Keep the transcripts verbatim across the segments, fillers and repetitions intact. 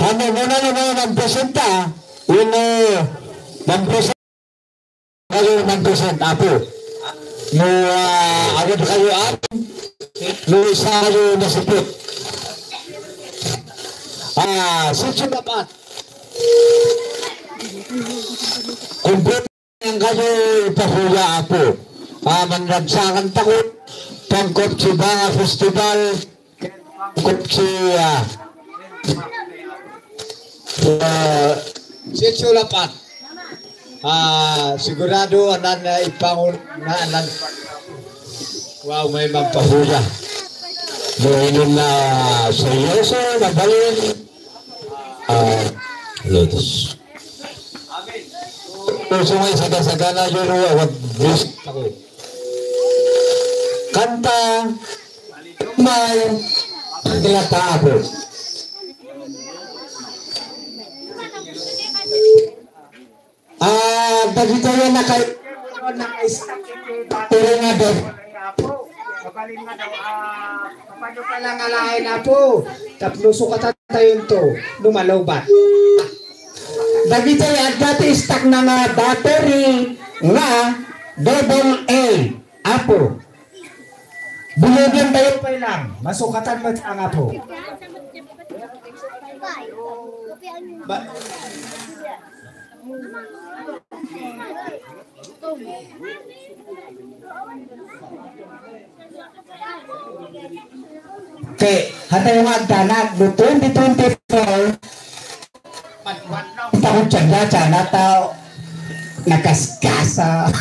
Ano, muna na muna ng presenta. Yung, eh, ng presenta. Kayo ng presenta, apo. No, ah, agad kayo, apo. No, isa kayo nasipit. Ah, sitio dapat. Kompleto ang kayo ipahuya, apo. Ah, manragsakan takot. Pangkop si Banga Festival. Kutsi, ah, ah, Sitio Lapat. Ah, sigurado anan na ipangun-, na anan. Wow, may magpahuya. Doon na seryoso, mabalin. Ah, Lotus. Puso may sagasagana, yun, wag, wag, kanta, may, tinatapos. Ah, dagitoy a naka-, naka-stack iti battery nga do. Mabalin nga daw, ah, paano pala nga lain, apo? Tapno sukatan tayonto, no malawbat. Dagitoy adda ti stack na nga battery nga double A, apo. Bulugan tayo pa lang. Masukatan met ang apo. Ba- Te, hatayo nga agdanag, no twenty twenty-four, takot siya, siya, nata-, nakaskasa.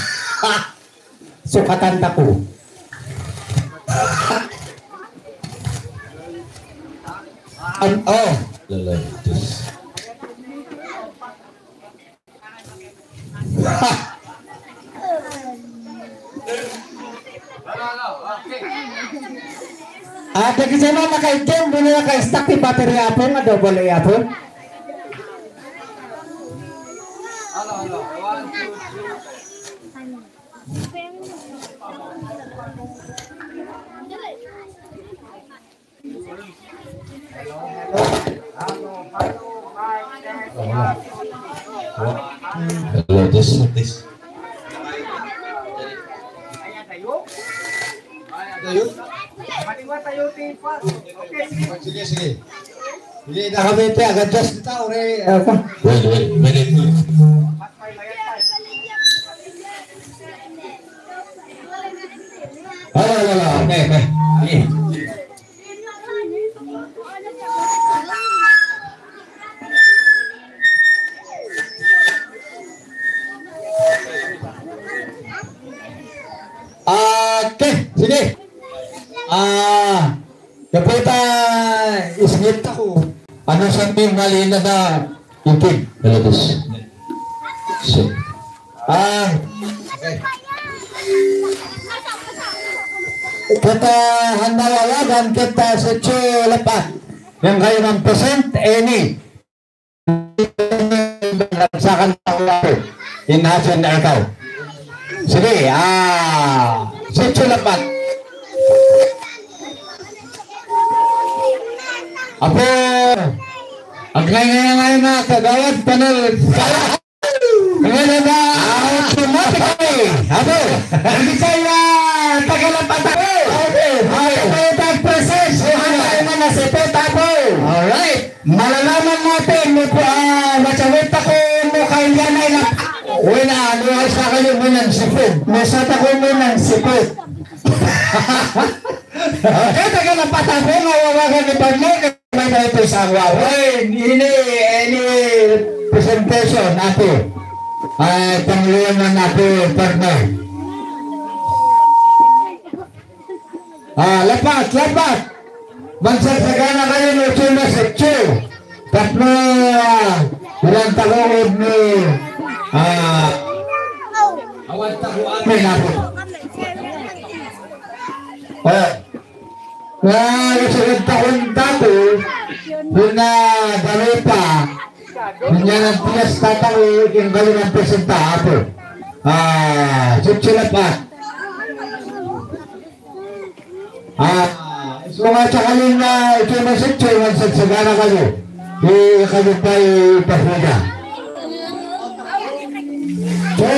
Sukatan ta ko. An-, oh. Lalay, tis. Ah, dagiti no naka-item, dino naka-stack ti battery, apo, nga double A, apo. Hello, this, this. Ayun. Sige, sige. Sige, nakamete, agad just kita, ore, eh, pa. Wait, wait, wait, wait. Hello, hello, hello. Okay, okay. Okay. Okay, sige. Ah, kapita isngit ako. Ano sa mi malina na itig? Hello, boss. So, ah, okay. Kita handa wawagan, kita sa Chulapat. Yang kayo ng present, any. Sa kanta ko, Apo. Inhasan na ikaw. Sige, ah, Sitio Lapat. Apo, agnay-ngay-ngay na, kagawad, panel. Ngayon na, automatically. Apo, hindi kaya tagalapatan. Okay. Ay, tayo tag-present. Ay, na nasipit, Apo. Alright. Malalaman natin, no, ah, masawit ako, no, kaya na ila-, wala, no, sa kayo mo ng sipit. Masat ako mo ng sipit. Kaya taga napatapon, nawawagan ni Pablo, kaya may tayo sa wawa. Ay, ini, any presentation, ate. Ay, pangluyan na, ate, partner. Ah, lapat, lapat. Magsagsagana kayo ng Chula Sitio. Tapno, ah, ilang taluod ni, ah, awan taluod ni Napo. Oh. Nga, isagad taon tato, una, daloy pa, kanya ng piyesta tayo, yung galing ang presenta, Apo. Ah, Sitio Lapat. Ah, so nga sa kalin na ito na sitio, nagsagsagana kayo. Ti kadupa ipasuda. So,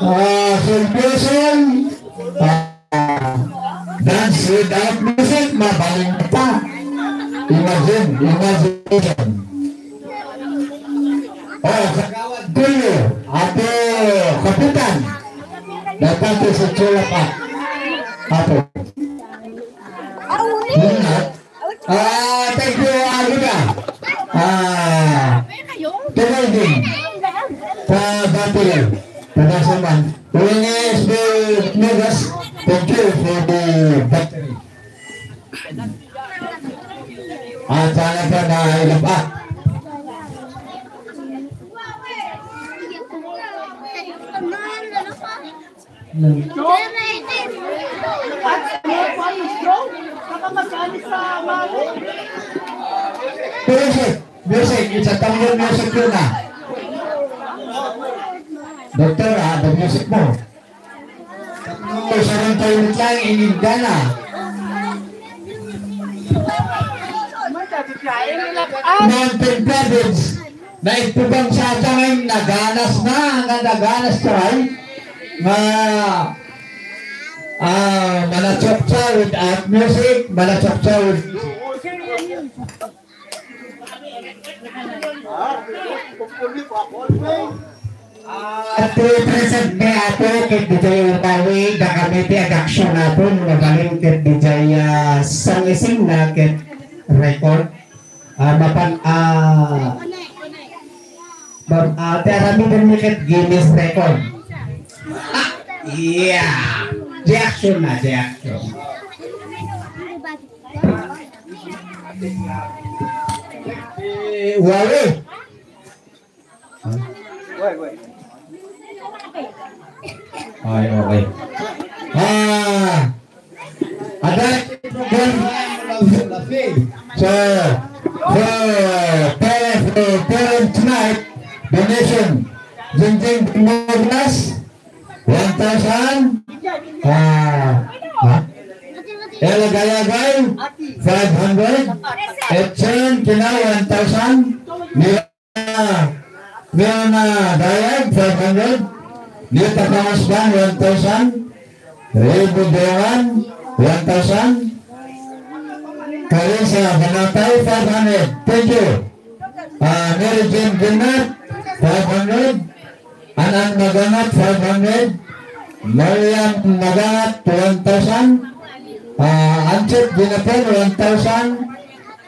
ah, celebration, ah, dance without music, mabalin ta. Imagine, imagination. Oh, Kagawad Julio, Ate Kapitan, dagiti sa Chulapak. Apo. Ingat. Ah, thank you, Aguda. Ah, Tumay din. Pa Battery. Padasaman. Ulanges de Megas. Thank you for the battery. At sana pa na ilabak. Music, music, it's a Tongan music yun ah. Doktor, ah, the music mo. Tapno, sarang tayo lang, inigana. Mountain Province. Naitpubang sa atangay, naganas na, nga naganas tayo. Nga, ah, manachokcha without music, manachokcha with music. At present ni Apo, ket diay umawi, dakami ti adaksion, Apo, no mabalin ket diay, ah, sangising na ket record. Ah, mapan, ah, bab-, ah, ti aramiden mi ket Guinness Record. Ah, yeah. Reaction na, reaction. Eh, Huawei. Ay, okay. Ah, ada program. So, so, parents, uh, parents night donation. Jingjing Douglas, one thousand. Ah, ha? Ella Gayagay, five hundred. Edson Kina, one thousand. Mira Mirna Dayag, five hundred. Nita Pangasban, one thousand. Raymond Dewan, one thousand. Carissa Banatay, five hundred. Thank you. Ah, Mary Jane Bernard, five hundred. Anan Magangat, five hundred. Marian Magangat, one thousand. Ah, Anchit Binapon, one thousand.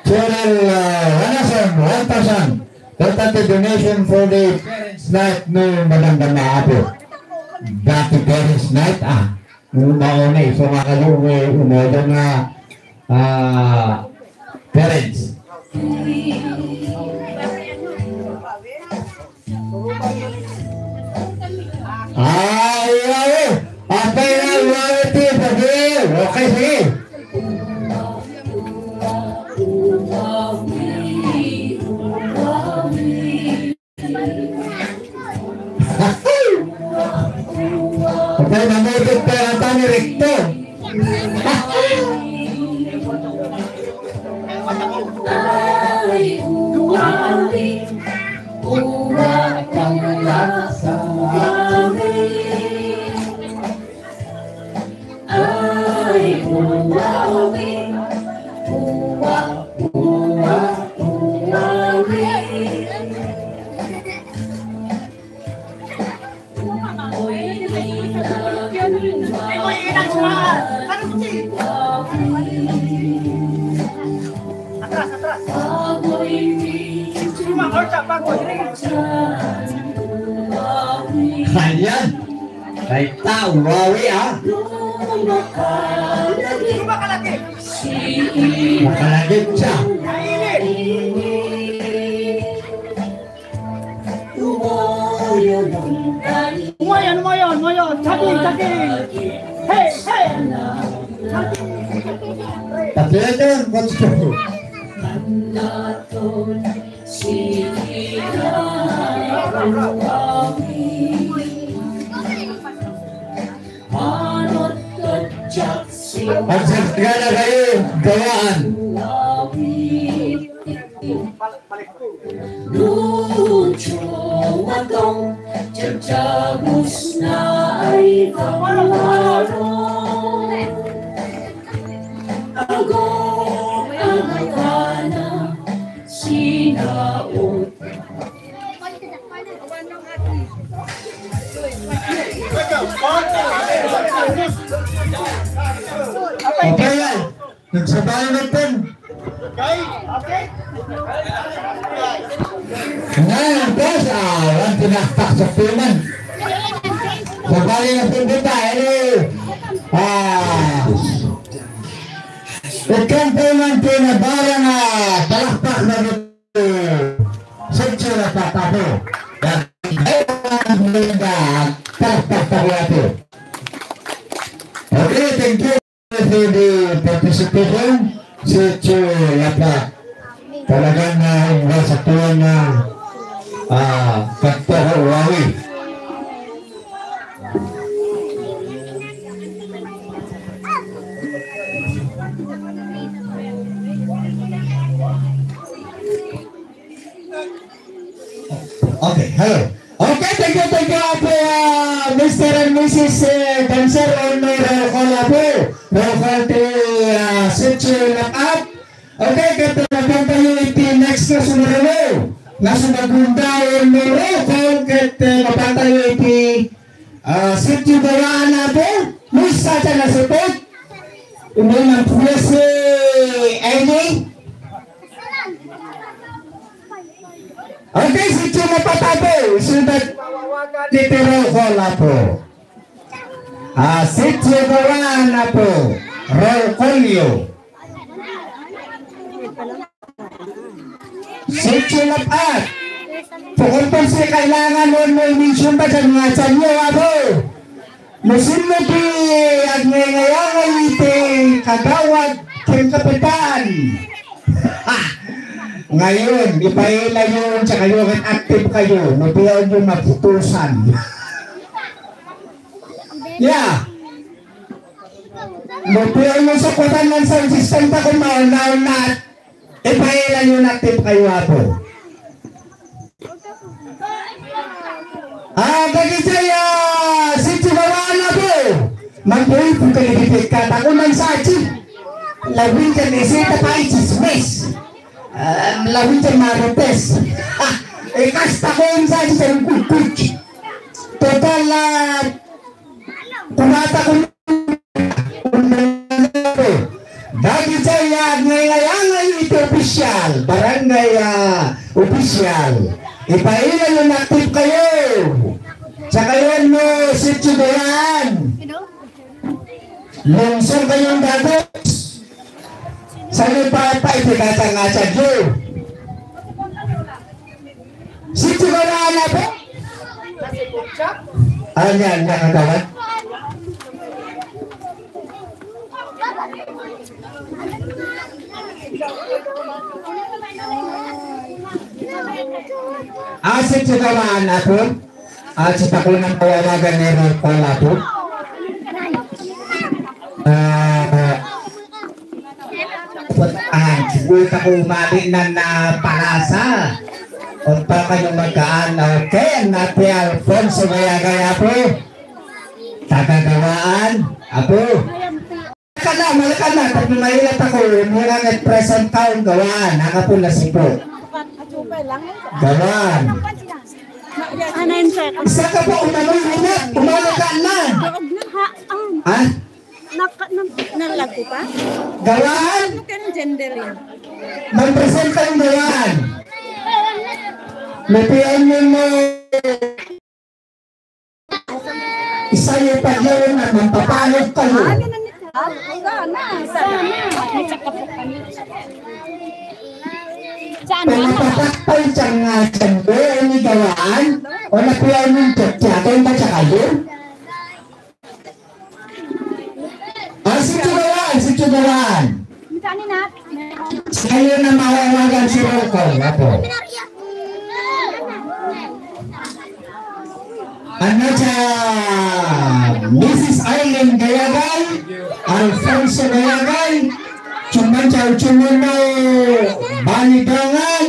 Cheryl, ah, Wanason, one thousand. Total donation for the parents night no madamdama, Apo. Dati parents night, ah. Mauna, isu nga kayo, eh, umaga nga, ah, parents. Ah, iya, eh. Apay na, iya, eh, ti, pag-, okay, sige. Apay, namutog pa yata ni Recto. Atras, atras. Ayan. Ay, tao, wawi, ah. Makalagip siya. Umayan, umayan, umayan. Saging, saging. Hey, hey. Saging. Pati yan, what's going? Ang sagana kayo, gawaan. Lucio Matong, jagjagus na ay pangaron. Ago, agana, sinaot. Okay, yan. Nagsabay na pun. Ngayon, boss, ah, ang pinakpak sa piman. Sabay na pun kita, ano? Ah, ikang piman pinabara na palakpak na dito. Sa itsura pa, tapo. Yan. Ay, ang ganda. Palakpak pa, tapo. Okay, thank you. For the participation, si Chu Lapa. Talagang na sa tuwan na, ah, kanto o wawi. Okay, hello. Okay, thank you, thank you, Apo, ah, Mister and Missus, eh, Dancer, on my roll call, Apo. Roll call ti, ah, Sitio Lap-ap. Okay, ket, ah, mapantayo iti next nga sumaruno. Nga sumagunda, on my roll call, ket, eh, mapantayo iti, ah, Sitio Gawaan, Apo. Luis Sacha na support. Hindi man po si Ellie. Okay, Sitio Mapatato, sunod dito roll call, Apo. Ah, Sitio Gawan, Apo. Roll call yo. Sitio Lap-ap. Pukul po si kailangan mo, may mention ba dyan nga sa inyo, Apo? No sino ti agngayngayangan iti kagawad ken kapitan. Ha! Ngayon, ipaila yo, tsaka yo, ket active kayo, no piyon yo maputusan. Yeah. No piyon yo sa kutan ng sound system ta kung mauna-una, ipaila yo na active kayo, Apo. Ah, dagiti, ah, Sitio Gawaan, Apo. Magbuy po kayo di pagkatakunan sa atin. Lawin ka ni Sita pa i chismis. Ah, lawin ka marites. Ah, eh, kasta ko yung sa atin sa lungkot. Total, ah, kumata ko Dagiti agngayngayangan iti opisyal, barangay, ah, opisyal. Ipaila yo na active kayo. Tsaka yun, no, Sitio Duran. Lungsong kayong datos. Sa may papa, iti katang-atag yo. Sitio Gawaan, Apo. Ania, ania, kagawad? Ah, Sitio Gawaan, Apo. Ah, sa tako nang kawawagan ni Rocco, Apo. Ah, Buta ko umali na na palasa. Unta kayo magkaan. Okay, na ti Alfonso Gayagay, Apo. Taga Gawaan, Apo. Kana, malakad na. Pag mailat ako, mura nga present town, Gawaan. Nakapo na sipo. Gawaan. Ano yun, sir? Isa ka po, umano'y hinap. Umano ka na. Ha? Nak-, nan-, nalago pa? Gawaan? Ano ka ng gender yun? Magpresenta yung gawaan. Lupian mo mo. Isa yung paglawan na magpapalot kayo. Ah, ganun yun. Ah, sana. Sana. Sana. Pinapatakpal siyang nga siyang doon ni gawaan. O napian yung chat-chat. Ang ba siya kayo? Ah, Sitio Gawaan, Sitio Gawaan. Kayo na mawawagan si Rocco, apo. Ano siya? Missus Eileen Gayagay, Alfonso Gayagay, Chumanchaw Chumuno, Baligangan,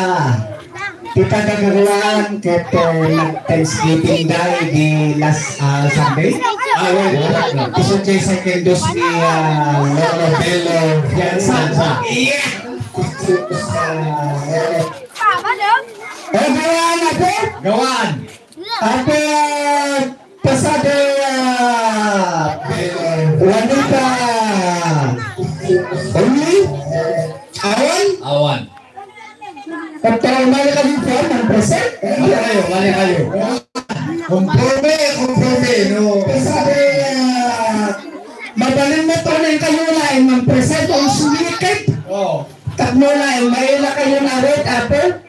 Ah, kita kagawaan ket, eh, nag-Thanksgiving day di last, ah, Sunday. Ah, well, isang kay second dose ni, ah, Lolo Bello Fianza. Yeah! Ah, eh, gawaan ako? Gawaan. Ate, ah, pasada, ah, Juanita. Only? Awan? Awan. Ito, mali ka dito, one percent? Mali kayo, mali kayo. Komporme, komporme, no? Pasada, ah, mabalin mo to, nang kayo na, one percent, ang sumikat. Oh. Tapno na, maila kayo na red apple.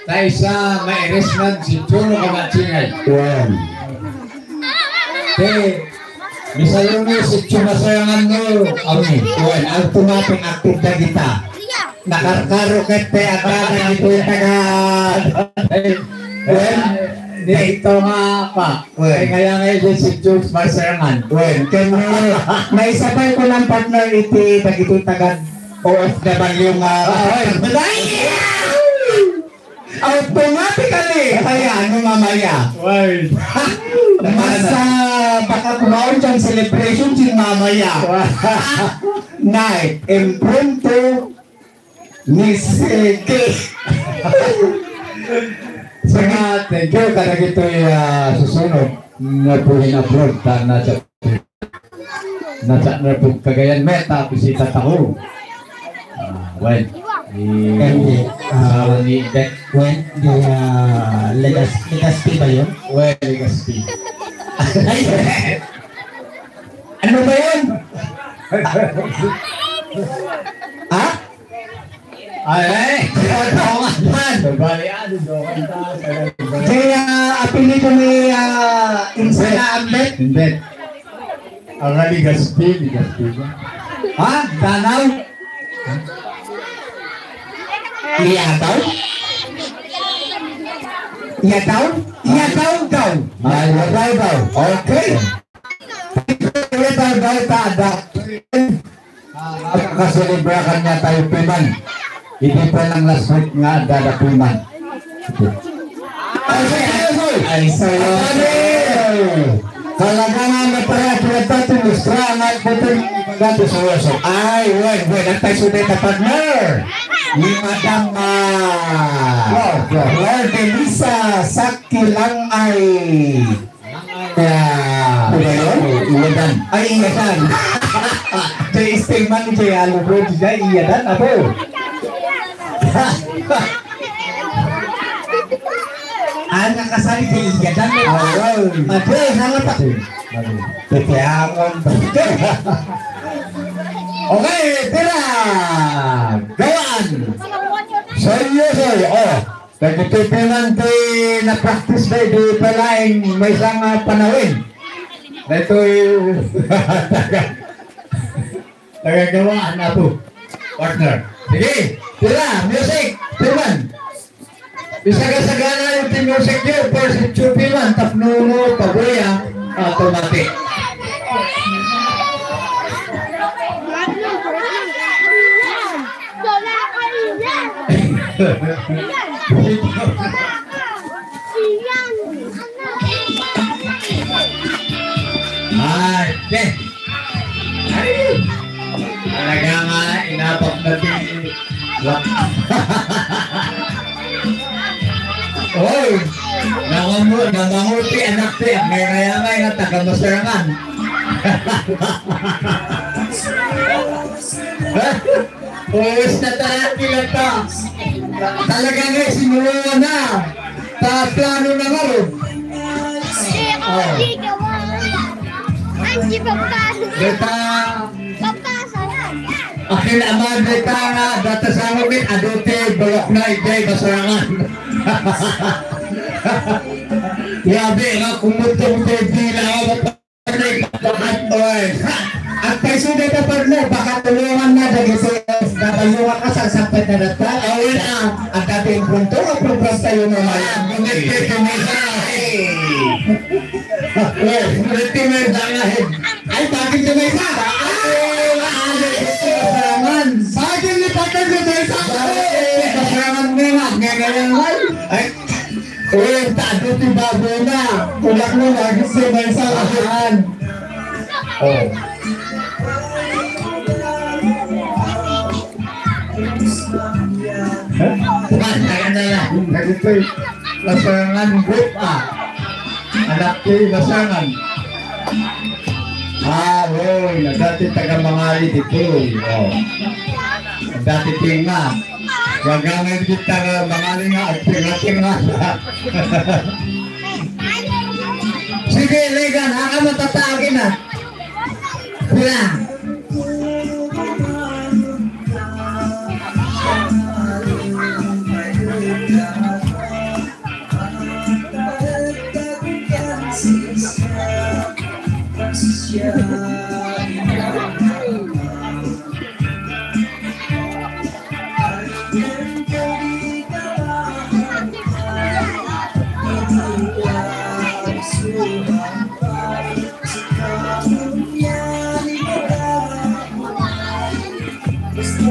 Tayo sa mairis man si Chulo Kamatsingay. Wen. Te, misalungo si Chumasayangan no, amin. Wen, ang tumating aktif na kita. Nakarkaro ket te agkakan ito yung taga. Wen. Dito nga pa. Wen. Ay, kaya nga yun si Chumasayangan. Wen, ken, uh, naisabay ko ng partner iti dagiti taga O F W nga. Ah, ay. Ay! Automatically, kaya ano mamaya? Why? Mas, ah, baka kumaon siyang celebration sin mamaya. Wow. Night, impromptu, ni Sege. Salamat, thank you. Kadagitoy, ah, susunod nga buhin abroad, ta na sa Nasaknap po Cagayan, met, ah, bisita tako. Ah, wen. Ni Hindi. Ah, asawa ni Ivette. Wen, di, ah, Legas-, Legazpi ba yun? Wen, Legazpi. Ay, ano ba yun? Ha? Ay, ay! Sabali, ano, doon ka. Kaya apelido ni, ah, Insana Ambet? Hindi. Ang Legazpi, Legazpi ba? Ha? Danau? Iyataw? Iyataw? Iyataw daw. Ah, iyataw daw. Okay. Iyataw daw ta, da. Ah, kaselebra kanya tayo piman. Hindi pa lang last week nga dadapiman. Ay, ay, ay, ay. Ay, salamat. Talaga nga, may para, para tayo, mustra, nga, puto, gato sa oso. Ay, wen, wen, ang tayo suday na partner. Ni Madam, ah, Flor, Flor. Flor de Lisa Sakilangay. Ah, ano yun? Iyadan. Ay, iyadan. Jay Stingman, Jay Alubro, Jay Iyadan, apo. Ah, nakasali Jay Iyadan, eh. Ah, wow. Ate, salamat. Titiangon. Okay, tira. Gawaan. Seryoso, oh. Dagitoy piman ti na-practice da idi palaing maysa nga panawen. Daytoy taga, taga-gawaan, apo. Partner. Sige, tira, music, piman. Isagasagana yung team music yun, for si Chupiman, tapno mo, pabuya, automatic. Ay, okay. Ay, talaga nga, inapak na ti-, Oy, nangamu-, nanganguti anak ti, agngayngayamay nga taga-Masarangan. Uwis na tarakil ito. Talaga nga sinuwa na. Ta plano na nga ron. Oh. Ay, di ba ba? Beta. Papasa yan. Akin ama, beta nga, data sa amin, adu ti balok na, ijay, Masarangan. Grabe, nga, kumutong ti dila, nga, Oy. Agpayso dayta, partner, baka tulungan na dagiti F W nga kasal, sampay na data. Awen, ah. Ang dati yung punto, ang program tayo naman. Ah, ngunit kay Tumisa. Hey. Ngunit kay Tumisa nga, eh. Ay, bakit Tumisa? Ay, bakit Tumisa naman? Bakit ni Patay Tumisa? Bakit Tumisa naman? Ay, Uy, tado ti babo na. Kulak mo, lagi sa may sarahan. Oh. Kuwan, taga na lang. Nagitoy. Lasangan group, ah. Anak ti Lasangan. Ah, oy, dati taga Mangali dito. Oh. Dati tinga. Wagangan kita nga Mangali nga agpinga-pinga. Sige, Legan, aka matataagin na. Pula.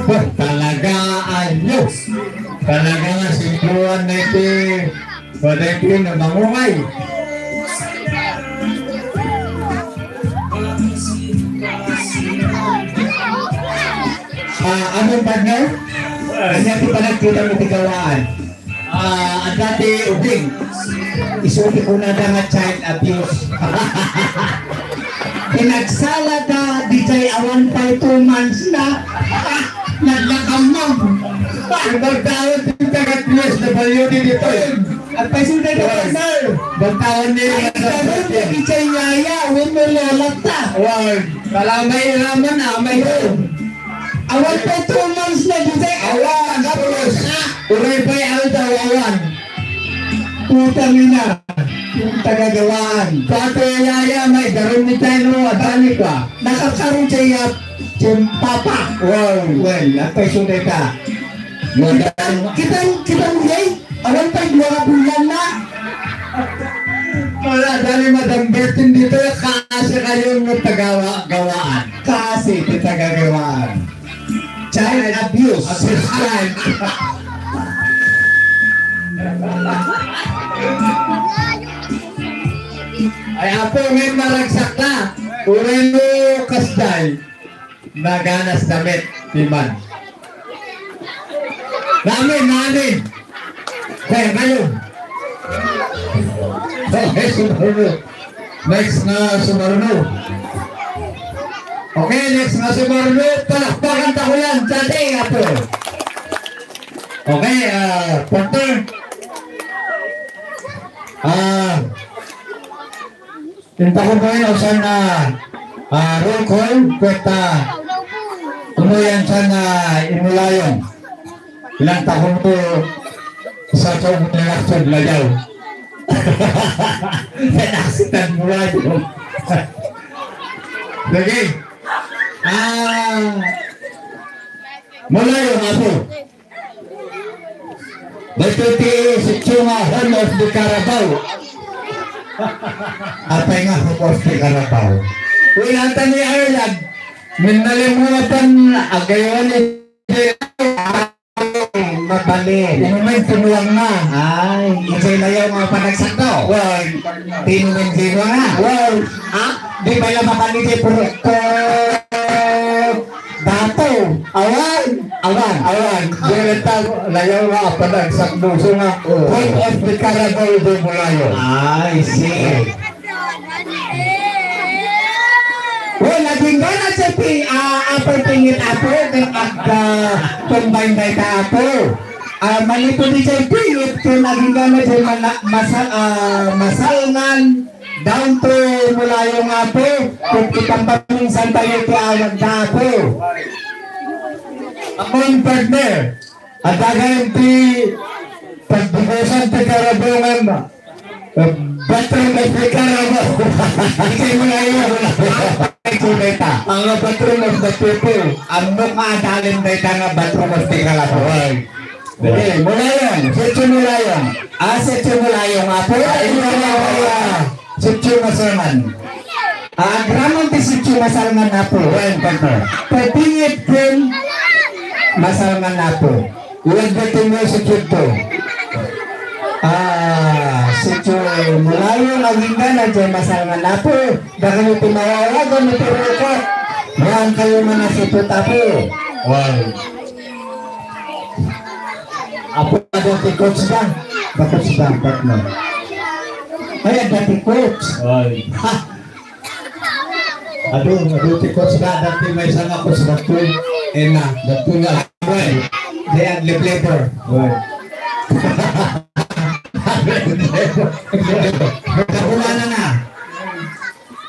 Wah, talaga, ayos. Talaga nga simpuan na iti, pwede iti na mangungay. Ah, anong partner? Anya ti panagkita mo ti gawaan? Ah, adda ti ubing. Isu ti kunada nga child abuse. Pinagsalada, dijay awan pay two months na. Ah, nagnakamam. Ibagtaon ti taga P S W D dito. Agpayso dayta, partner. Bagtaon ni Ay, karon, dijay yaya, wenno lola ta. Wan, kalamay raman, amay. Awan pay two months na, di ba? Awan, tapos, uray pay aldaw, awan. Putang ina, yung taga-gawaan. Pati yaya, may daron ni tayo, adani pa. Nakakaroon siya, yung papa. Wow. Well, nagpaisunday ka. Kitang, kitang, kitang, yay. Awan pay dua ka bulan na. Wala, dali, Madam Bertin dito, kasi kayo ng tagawa-, gawaan. Kasi ti taga-gawaan. Child abuse. Abuse crime. Ay, apo, may maragsak na. Ureno kasday. Naganas damit, piman. Namin, namin. Kaya kayo. Okay, sumaruno. Next na sumaruno. Okay, next na sumaruno. Palakpakan ta ko yan. Dati, apo. Okay, ah, partner. Ah, Inta ko ngayon, saan na, ah, roll call, kwenta, kumuyan saan na imulayon. Ilang tahun po, Sa tong nanaksod layaw. Nanaksod ang mulayo. Sige. Ah, mulayo nga po. Dito ti sitio nga Home of the Carabao. Apay nga Home of the Carabao? Wala ta ni Ireland. Minalimutan agayon ni Mabalin. Inumin sinuang na. Ay, ijay layaw nga panagsakto. Well, tinumin sinuang na. Well, ha? Di ba yung mabalin di puro ko? Dato. Awan. Awan. Awan. Di rin ta layaw nga panagsakto. So nga, oh. Point of the Carabao de Mulayo. I see. Well, naging gana siya ti, ah, Apo Pingit Apo, ken agda combine dayta Apo. Ah, manipud idiay Pingit, ken naging gana siya mana-, masal-, ah, masalngan down to Mulayo nga Apo, ket ipampaminsan tayo ti awag da Apo. Amon, partner, at agayon ti pagbukosan ti karabungan, Batrang Afrikana mo. Ikay mo na yun. Ay, kuneta. Ang bathroom of the people. Ang mukha adalin na ita nga bathroom of the Kalabaway. Okay, mula yan. Sitio Mulayon. Ah, Sitio Mulayon nga po. Ay, ito nga po, ah, Sitio Masaman. Ah, agraman ti Sitio Masaman nga po. Well, partner. Pagpingit din, Masaman nga po. Iwag dati mo si Kito. Ah, si Chuy Mulayo, naging ka na dyan, masal nga napo. Dahil iti mawawag, ano ti rukot? Yan kayo man na si Tutapo. Wow. Apo, ada ti coach ka? Bakit si Bangkot mo? Ay, ada ti coach. Wow. Ha! Adu, adu ti coach da, dati maysa nga coach dati. Ena, dati nga, well, they had the flavor. Well. Kabulanan na.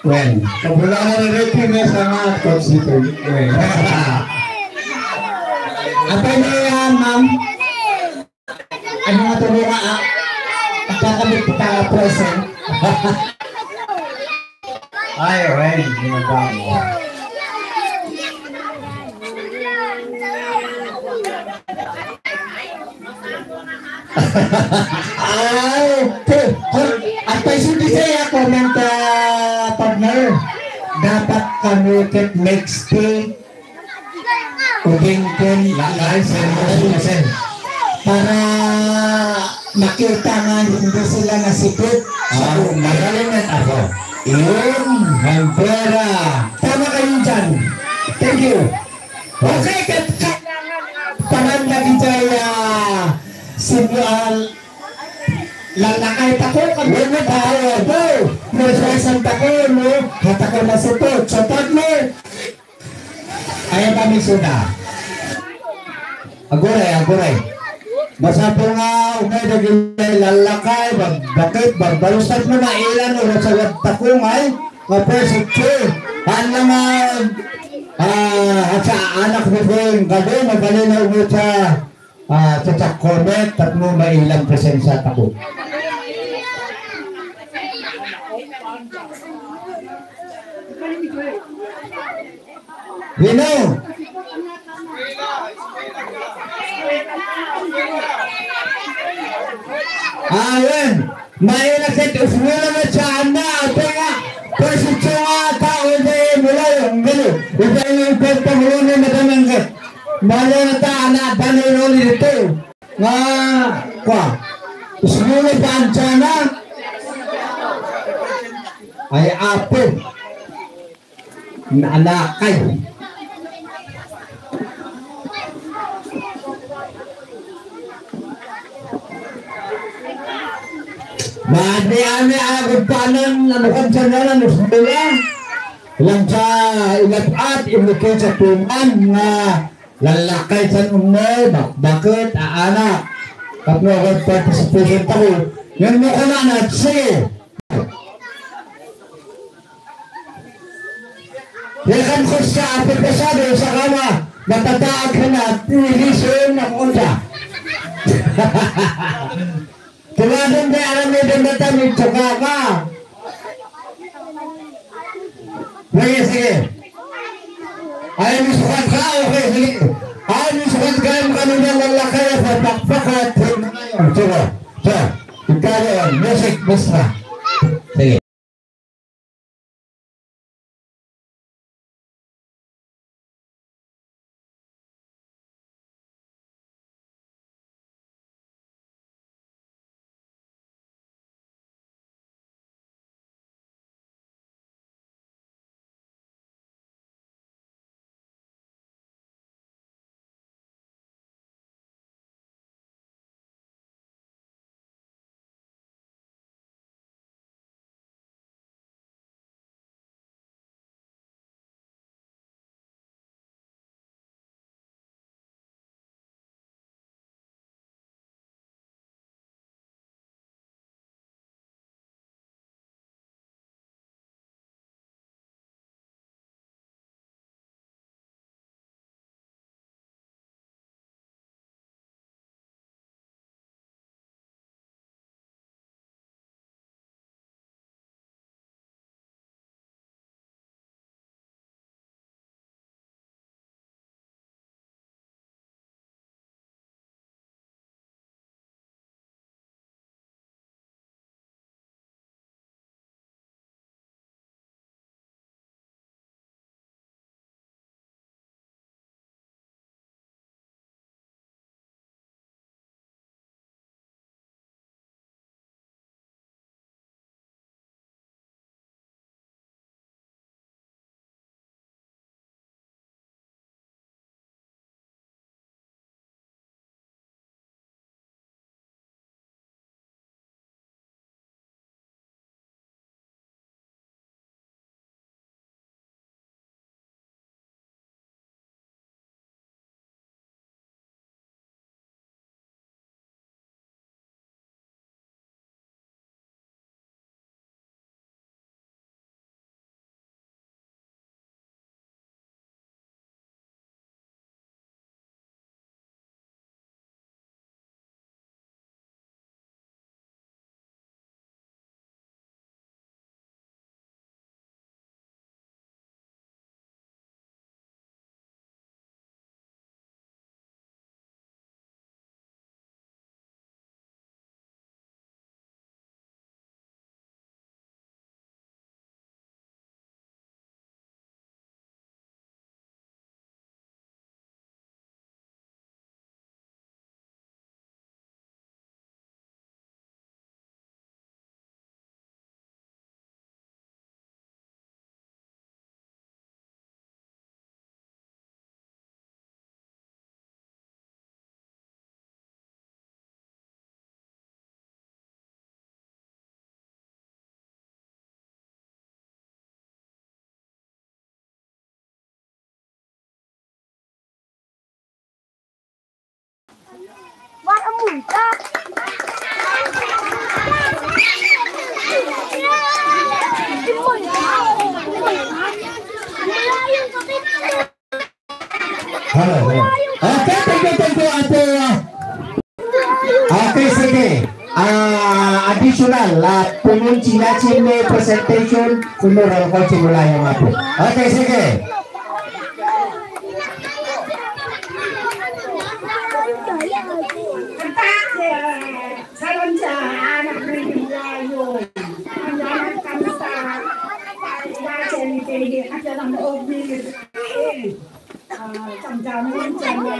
Well, kabulanan na dati maysa nga coach dito. Well. Apay na yan, ma'am? Ano nga ito nga, ah? Ang kakamit kita nga present. Ay, Ren, ginagawa mo. Ay, okay. At pa isu di saya comment, ah, partner. Dapat kami ket next day Ubing ken lakay, sir, sir. Para makita nga hindi sila nasipit. Ah, magaling na ako. Yun, Hambera. Tama kayo dyan. Thank you. Okay, kat-, kat-, parang nagijay, ah, sinyal, lalakay tako, kami na tayo. May present tako, no? Hatako na sipit. So, partner, Ay, kami suda. Aguray, aguray. Masapul nga umay dagiti lalakay, bag-, bakit, bagbalusat mo mailan, oras sa wagtakungay, nga presyo, ano nga, ah, at sa anak mo ko yung gado, mabalin na umay sa Ah, chat-chat comment, tapno mailang presensya tako. Rino! Ayan! Maila ket usmula na siya, anda, ate nga, posisyon nga tao na mula yung galo. Ito yung pagpangulo ni Madam Anggat. Mala na ta, anak, dali roli dito. Nga, kwa, usmula pa ang tiyan na. Ay, apo. Naalakay. Maani-ani agud panan, ano kan tiyan na, ano sila? Ilang sa ilap-at, imukit sa tuman nga lalakay san umnoy, bakbakit, aanak. Tapno agad participation tako. Yan mo ka na, natsi. Yakan ko sa aplikasado sa kama, matataag ka na, tinigisun na ko siya. Tumagan kay aram ni Dondon ta, mitsuka ka. Sige, sige. Ay, misukat ka? Okay, sige. Ay, misukat ka, yung kanina lalakay sa pakpak at sige. So, ikaw yun. Music, basta. Sige. Hello, hello. Okay, thank you, thank you, Ate. Okay, sige. Ah, additional, ah, pumunchi na chin presentation, sumural ko simula yung apo. Okay, sige. Salam sa anak ng Layo. Ang anak kami sa Paris, Basen, Pili, at sa mga Ogmi. Ah, damdamin sa mga,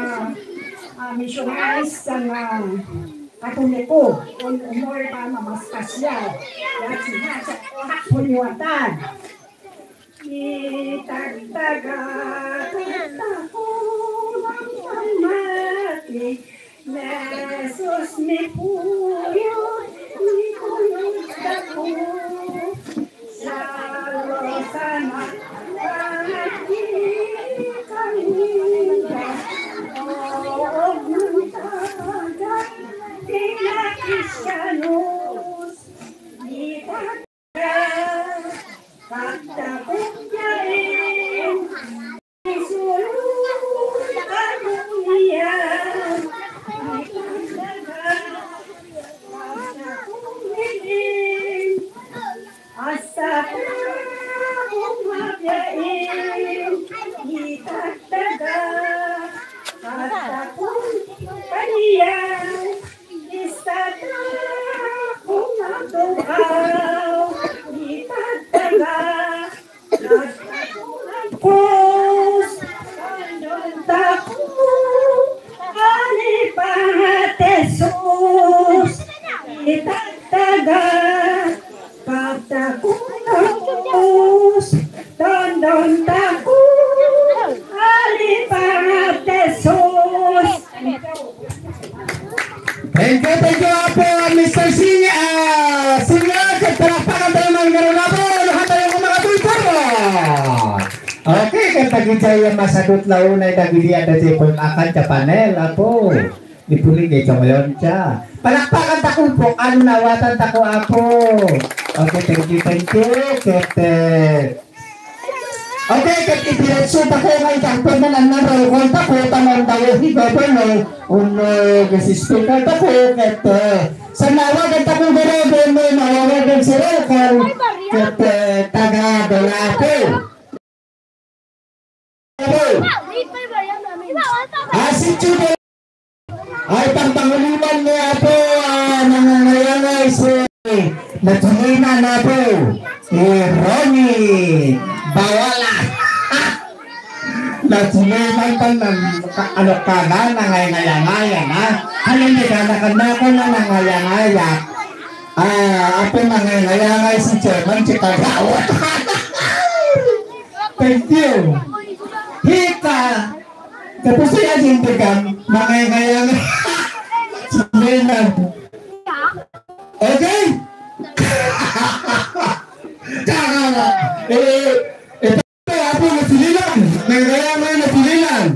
ah, missionaries, sa mga Katoliko, kun umor pa mamaspasya. Yan, sinasa, punyuatan. Itagtaga, tagtako, ng pamati, Jesus, mipuyo, mipuyo, dako. Sa Rosana, pamati, kanina, o, o, ng taga, tina, Kristianos, itag- Pagtapok na rin, isulong ang iya. Taga, pagtakunos, dondon tako, alipangag Jesus. Thank you, thank you, Apo, Mister Sing-, ah, Singer, ket palakpakan tayo man ngarud, Apo, ano ka tayo kung mga tulpuro? Okay, ket dagiti ay masagot la unay dagiti adda ti pun-akan ti panel, Apo. Di puli kay Chongoyon siya. Palakpakan ta kung po, ano nawatan ta ko, Apo. Okay, thank you, thank you. Ket, eh, okay, ket idiretso ta ko ngay, tapos na lang na roll call ta ko, tanong daw, hi Governor, uno, si Speaker ta ko, ket, eh, sa nawagan ta kung garo, doon mo, nawagan si roll call, ket, eh, taga Dolapo. Apo. Ah, si Chudo. Ay, pagpanguliman ni Apo, ah, nangangayangay si Natulina na po. Si Ronnie Bawala. Natulina pa ng ka-, ano ka na, nangangayangay, ha? Halin di ka na kanako na nangangayangay, ah. Ah, Apo, nangangayangay si Chairman, si Kagawad. Thank you. Hika. Tapos si Ajin Tegang, mangayngayang. Simenan. Okay? Tama na. Eh, eh, ito, Apo, natililan. Nangayngayang natililan.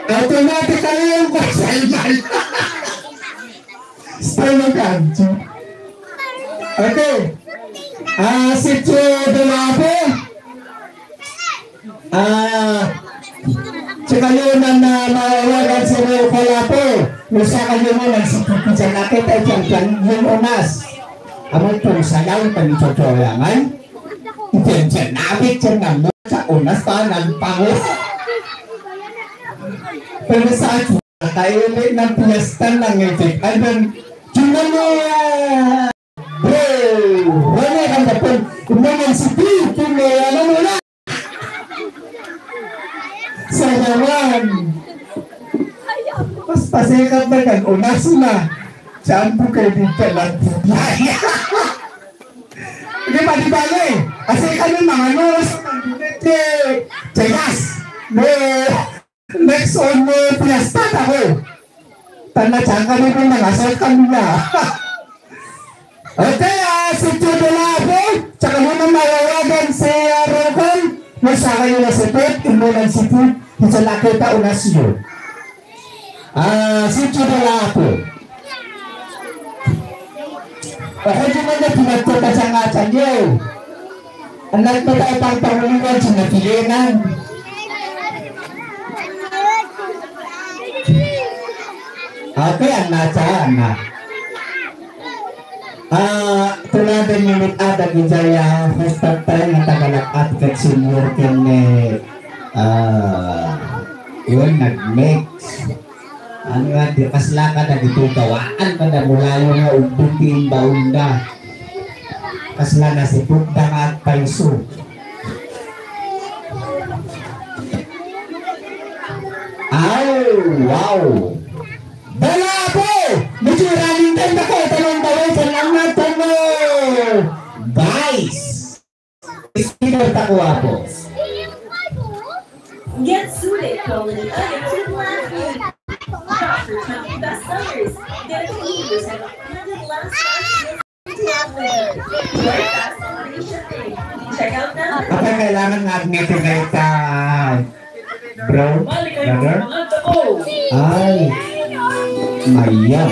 Automatically yung Salman. Stay mo ka. Okay. Ah, si Tio Dolapo. Ah, sikayo man na mawagan si Rio Colapo. Usa kayo mo nagsipit dyan. Nakita dyan, dyan, yung unas. Amo pong sayaw, panichochoyangan. Dyan, dyan, nabit dyan nga mo sa unas pa, nagpango. Pero sa akin, nakaili ng piyesta ng ngipin. Ay, dyan, dyan mo, ah, Bro, wala kang kapal. Kumangan si Pete, may ano mo na. Sa naman. Mas pasikat na kag unas na. Saan po kayo dito lang po? Hindi pa, di bale. Kasi kami mga nurse, eh, Tegas. Eh, next on, eh, Fiesta na ko. Tanda, saan kami po mga asal kanina? Okay, ah, si Tio Dolapo, tsaka naman mawawagan si, ah, Rocon. Nasa kayo na si Pet, imunan si Pet, isa na kita, unas yun. Ah, si Tio Dolapo. Baka di man na pinagpapasangatan yun. Anak mo tayo pang pangulingan, sinapilinan. Okay, ang nasa, anak. Ah, tuladen ni mit adag ijaya, hostak tayo nga tagalak at kat senior kami, ah, yun, nag-mix. Ano nga, di kasla ka na dito, gawaan ka na mulayo nga ugbing ti imbaon da. Kasla na si Pugda nga agpayso. Ay, wow! Dalapo! Medyo running time na ko. Ito lang daw, ito lang na ito mo. Vice. Speaker ta ko, Apo. Get suited, quality other to the last week. Doctor Chunky Best Sellers. Get a few years of abundant last life. Enjoy fast and free shipping. Check out now. Kapag kailangan nga admit na ita, bro, brother? Ay, mayam.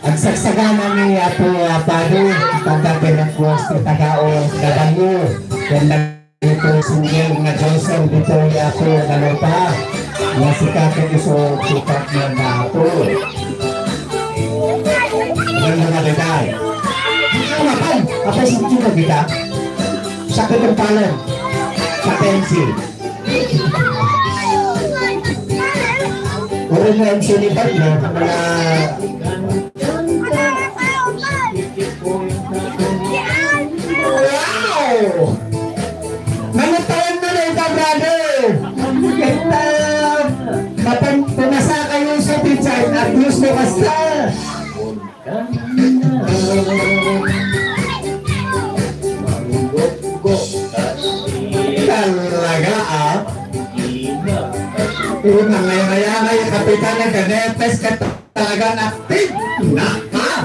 Agsaksagana ni Apo, ah, Pado, pagka pinagpuas ti taga-O F W. Yan lang ito, single nga Joseph Victoria Apo, Galupa. Nga si Kaka Iso, si Partner na Apo. Yan mga detay. Ano naman? Apa si Tito kita? Sakit ang palad. Sa pensi. Uri nga ang sinipat, no? Mga Wow! Namatayan na na ita, brother! Unang ngayon, ngayon, ngayon, Kapitan ng Kadepes, ket talagang active na ka.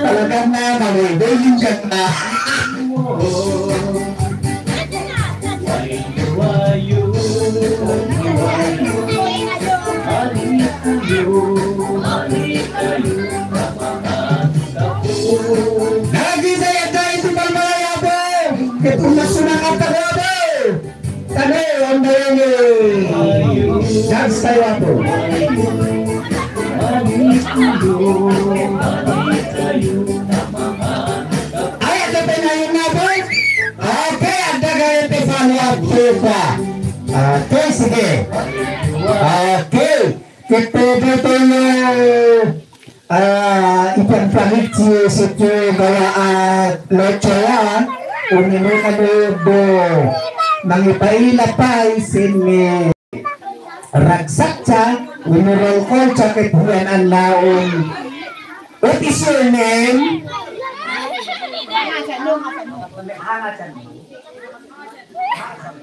Talagang na, naluluyan ka na. Nagkisaya tayo sa Palmalaya po. Ito na sunakata ko po. Tabi, ang bayani. Dance tayo po. Ay, ang kapinayon na po. Okay, ang dagay ito follow-up po pa. Okay, sige. Okay. Ket pwede tayo, ah, ipagpalit ti sitio gawa a locho ya, unino kano do mangipaila pay sin, eh, ragsak ta, unino roll call ta ket huyan a naon. What is your name?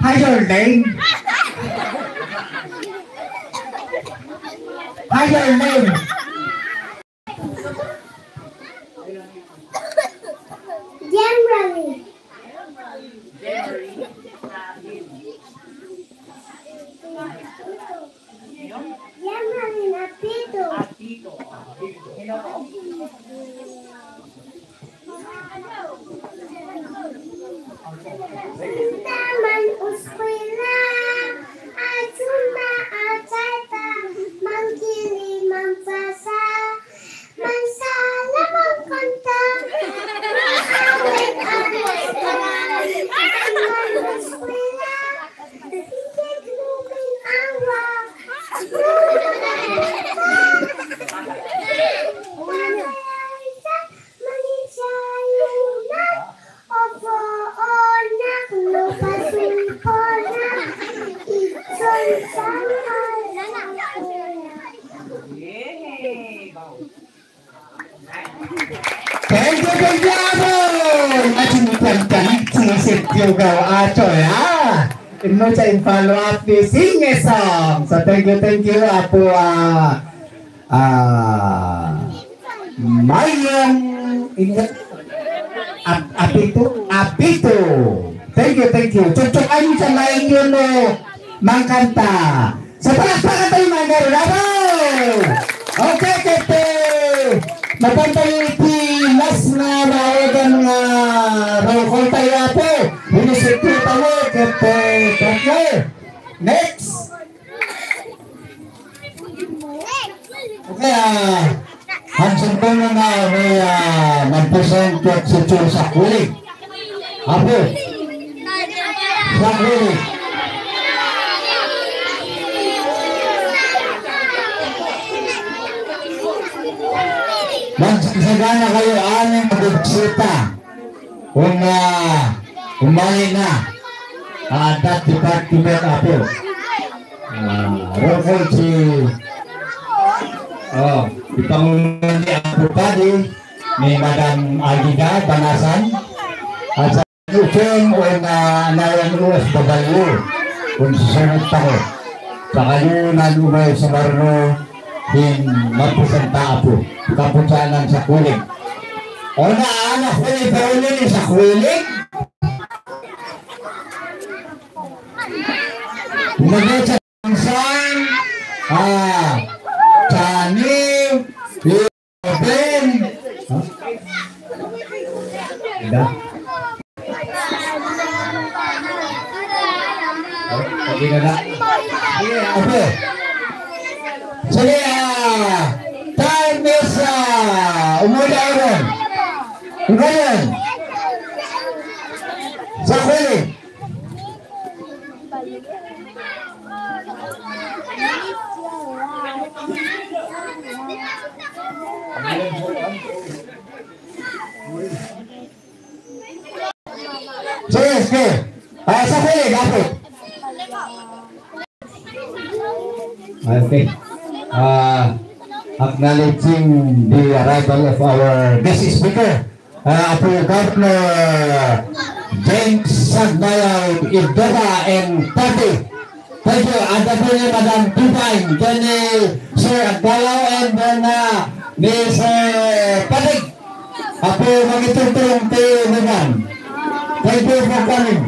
Hi, your name? Hi, your name? Jamrali. Jamrali Apito. Taman uskwela, aduna atayta, mangkili, mampasa, mansala, mangkanta, mangawit, agustra, taman uskwela, sige, lumin, awa, Mangidiayona, opo, onak, no pasulponak, itson sa Yay! Thank you, thank you, Aaron! At yung pagkalit si Sir Diogo Achoy, ah! Ino siya in follow-up ni Sing a Song. So, thank you, thank you, Apo, ah, Ah, Mayong Ingat. Ap-, Apito? Apito. Thank you, thank you. Chukchuk, ayun siya, Mayong yun, no? Mangkanta. Sa palakpakan tayo, mga garulabaw! Okay, kete. Mapantay iti last nga maawagan nga roll call tayo, Apo. Binisip ko tayo, kete. Tatlo. Next. Okay, ah, ang sundon na nga, may, ah, magpresent ket si Chul Sakwili. Apo. Sakwili. Magsagana kayo, aning magbisita. Kung, ah, umali na, ah, that department, Apo. Ah, roll call si, oh, ipangunahan ni Apo Padi, ni Madam Agida Banasan, at sa Ken o na nayan O F W, kung susunod pa ko. Sa kayo na lumay sa Marno, din magpresenta, Apo. Kapusanan sa kulig. O na, anak ko, ikaw ni sa kulig? Nagay sa Sang, ah, Chani, Ben. Ha? Ida. Oh, okay na na. Okay. Sige, ah, time is, ah, umuwi na ron. Ngayon, sa kulit. Sige, sige. Ah, sa kulit, lapit. Okay. Ah, acknowledging the arrival of our guest speaker, ah, Apo Governor James Sagmayaw, Idoka and Pati. Thank you. Adda po ni Madam Pipay, ken ni Sir Agbayaw, and then, uh, ni Sir Patig. Apo, mangitultulong ti Madam. Thank you for coming.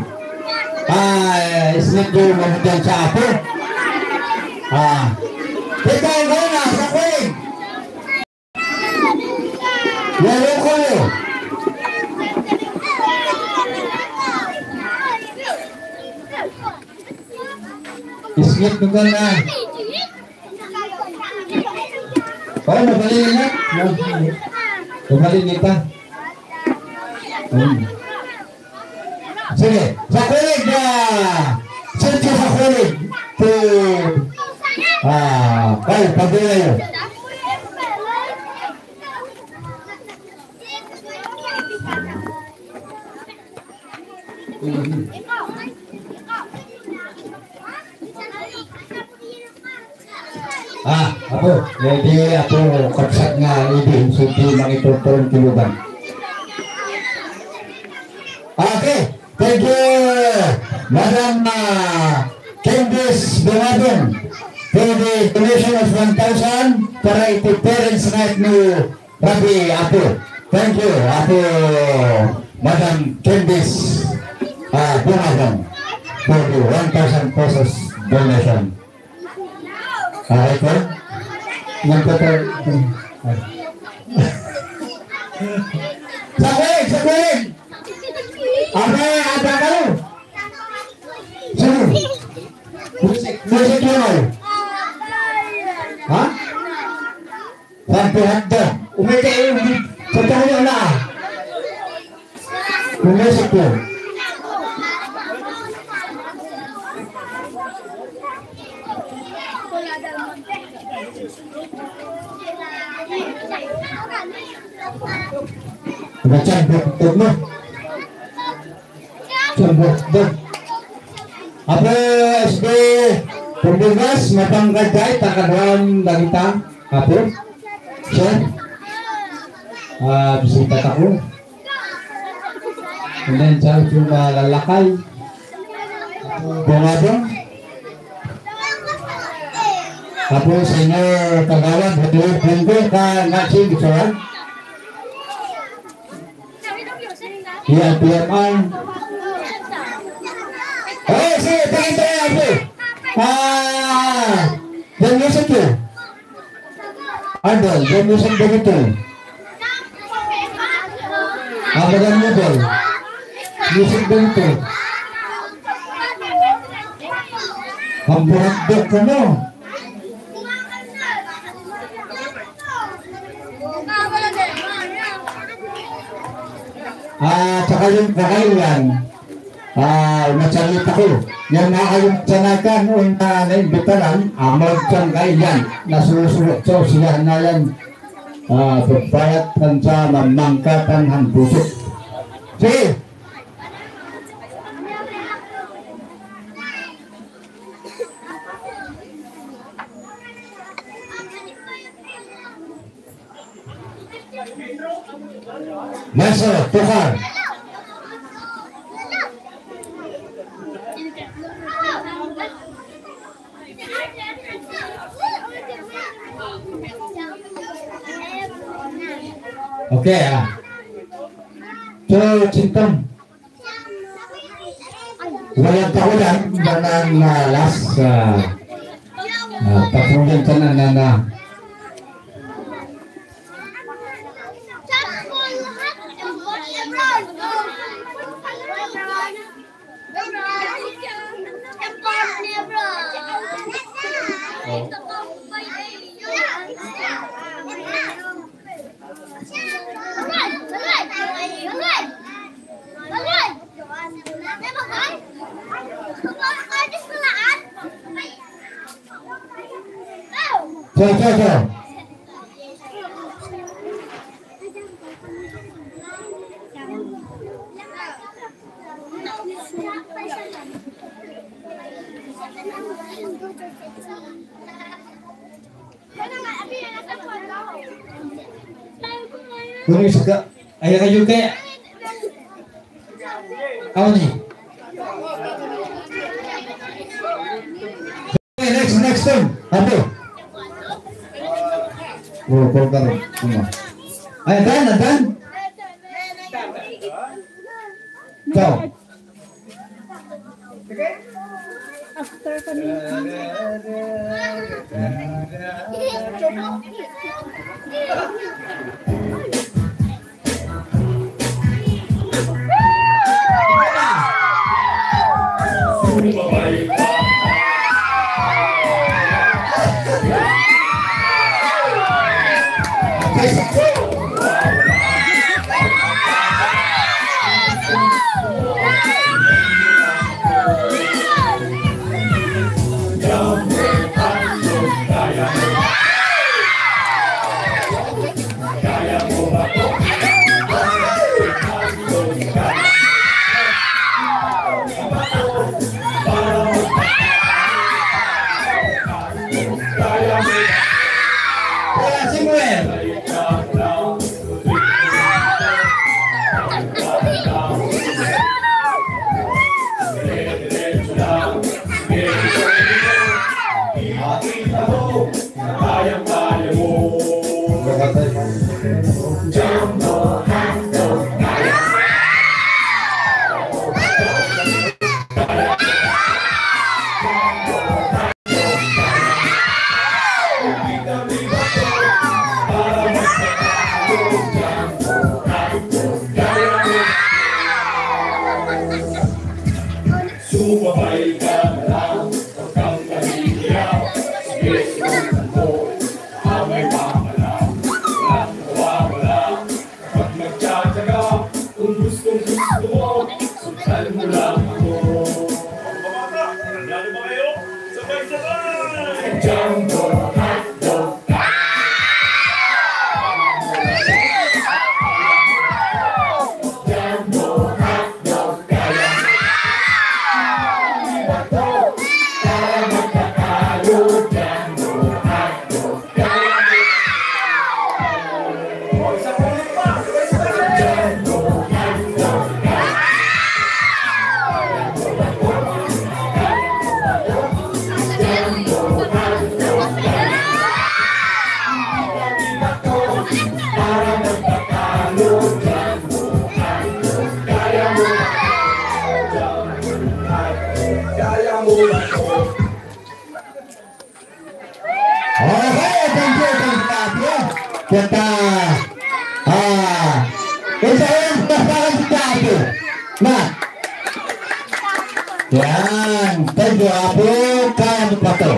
Ah, isip ko, mamudian sa apo. Ah, ikaw, ikaw na, sa kuling. Yaro kayo. Isngit mo ka na. Oh, mabalin na. Mabalin na pa. Hmm. Sige, sa kulig, ah, Sergio sa kulig. To, ah, kay, pagdalayo. Ah, apo, ready, apo, kabsat nga idi, sudi mangitultulong ti lubang. Okay, thank you, Madam, ah, Candice Dumadon, for the donation of one thousand para iti parents night ni Rabi, apo. Thank you, apo, Madam Candice, ah, Dumadon, for the one thousand pesos donation. Ah, ito? Nagpapal-, sa kulig, sa kulig! Aba, aba kayo! Sino? Music, music yun, eh. Ha? Sampo hotdog. Umay kayo, sa tayo na. Pumasok po. Macam betul mo. Sumbuktog. Apo S B Purdugas, mapangkad dayta kaduam dagita. Apo? Sir? Ah, bisita tako. And then, sa, sa malalakay. Apo, Bungabong. Apo, Senior Kagawad, Rodrigo Bunggo, ka, nga, si, Bisoran. Iya, P M R. Eh, sige, pakita niya, Apo. Ah, the music yun. Idol, the music director. Ah, Madam Idol. Music director. Ang burakdok ka mo. Ah, saka yung kakailan, ah, masalita ko. Yung nakayong sanakan, o na naimbitaran, amag sang kailan, nasusulat sa usihan na yan. Ah, pagpayat kan sa mamangkatan han pusok. Sige! Maestro, tukar. Okay, ah. So, Chinton. Walang takutan, banan na last, ah, ah, patuloy ka na, na, na. Go, go, go. Kuning saka, ay, kayo kaya. Aw ni. Okay, next, next turn. Apo. Oh, call ka ron. Kuma. Ay, adan, adan. Ciao. After kami. Kuya Samuel. Sumabay ka na lang, huwag kang mahihiya. Sige, subukan mo. Amay pa ka na, walang mawawala. Kapag nagtsatsaga, kung gustong gusto mo, sundan mo lang ako. Mga bata, handa na ba kayo? Sabay-sabay! Jumbo hotdog. Jumbo hotdog. Kaya. Para magpatalo, Jumbo hotdog. Okay, thank you, thank you, Apo. Kita, ah, isa yung pasaran si Apo. Na. Yan, thank you, Apo. Kaya mo pa to.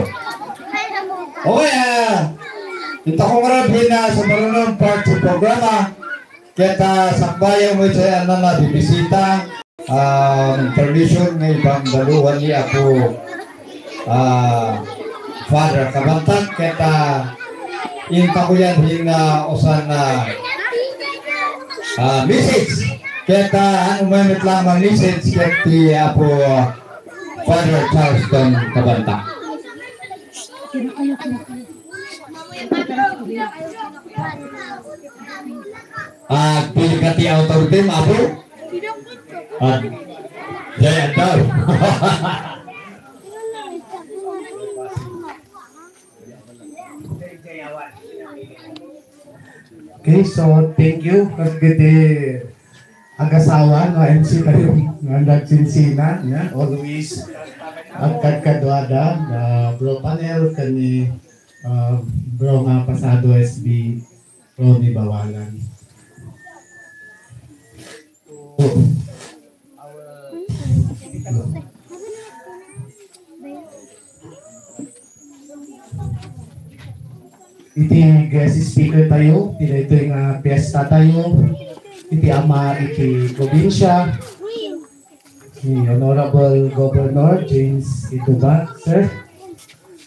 Okay, ah, ita ko nga rin na sa marunong part sa programa. Ket, ah, sakbayan mo iti anna na bibisita, ah, permission nga ipandaluan ni Apo, ah, Father Kabantak, ket, ah, inta ko yan hin, ah, usan, ah, ah, message. Ket, ah, ano may met lang nga message, ket ti Apo, ah, Father Charleston Kabantak. Agpili ka ti authority, Apo? Ag-, jay, addaw. Okay, so thank you. Kas iti agasawa, no, M C tayo, nga nagsinsina, nga always agkadkaduada, uh, Bro Panel, kani, uh, Bro nga pasado S B, Ronnie Bawalan. Iti guest speaker tayo, iti daytoy nga fiesta tayo, iti ama iti probinsya, ni Honorable Governor James Ituba, sir.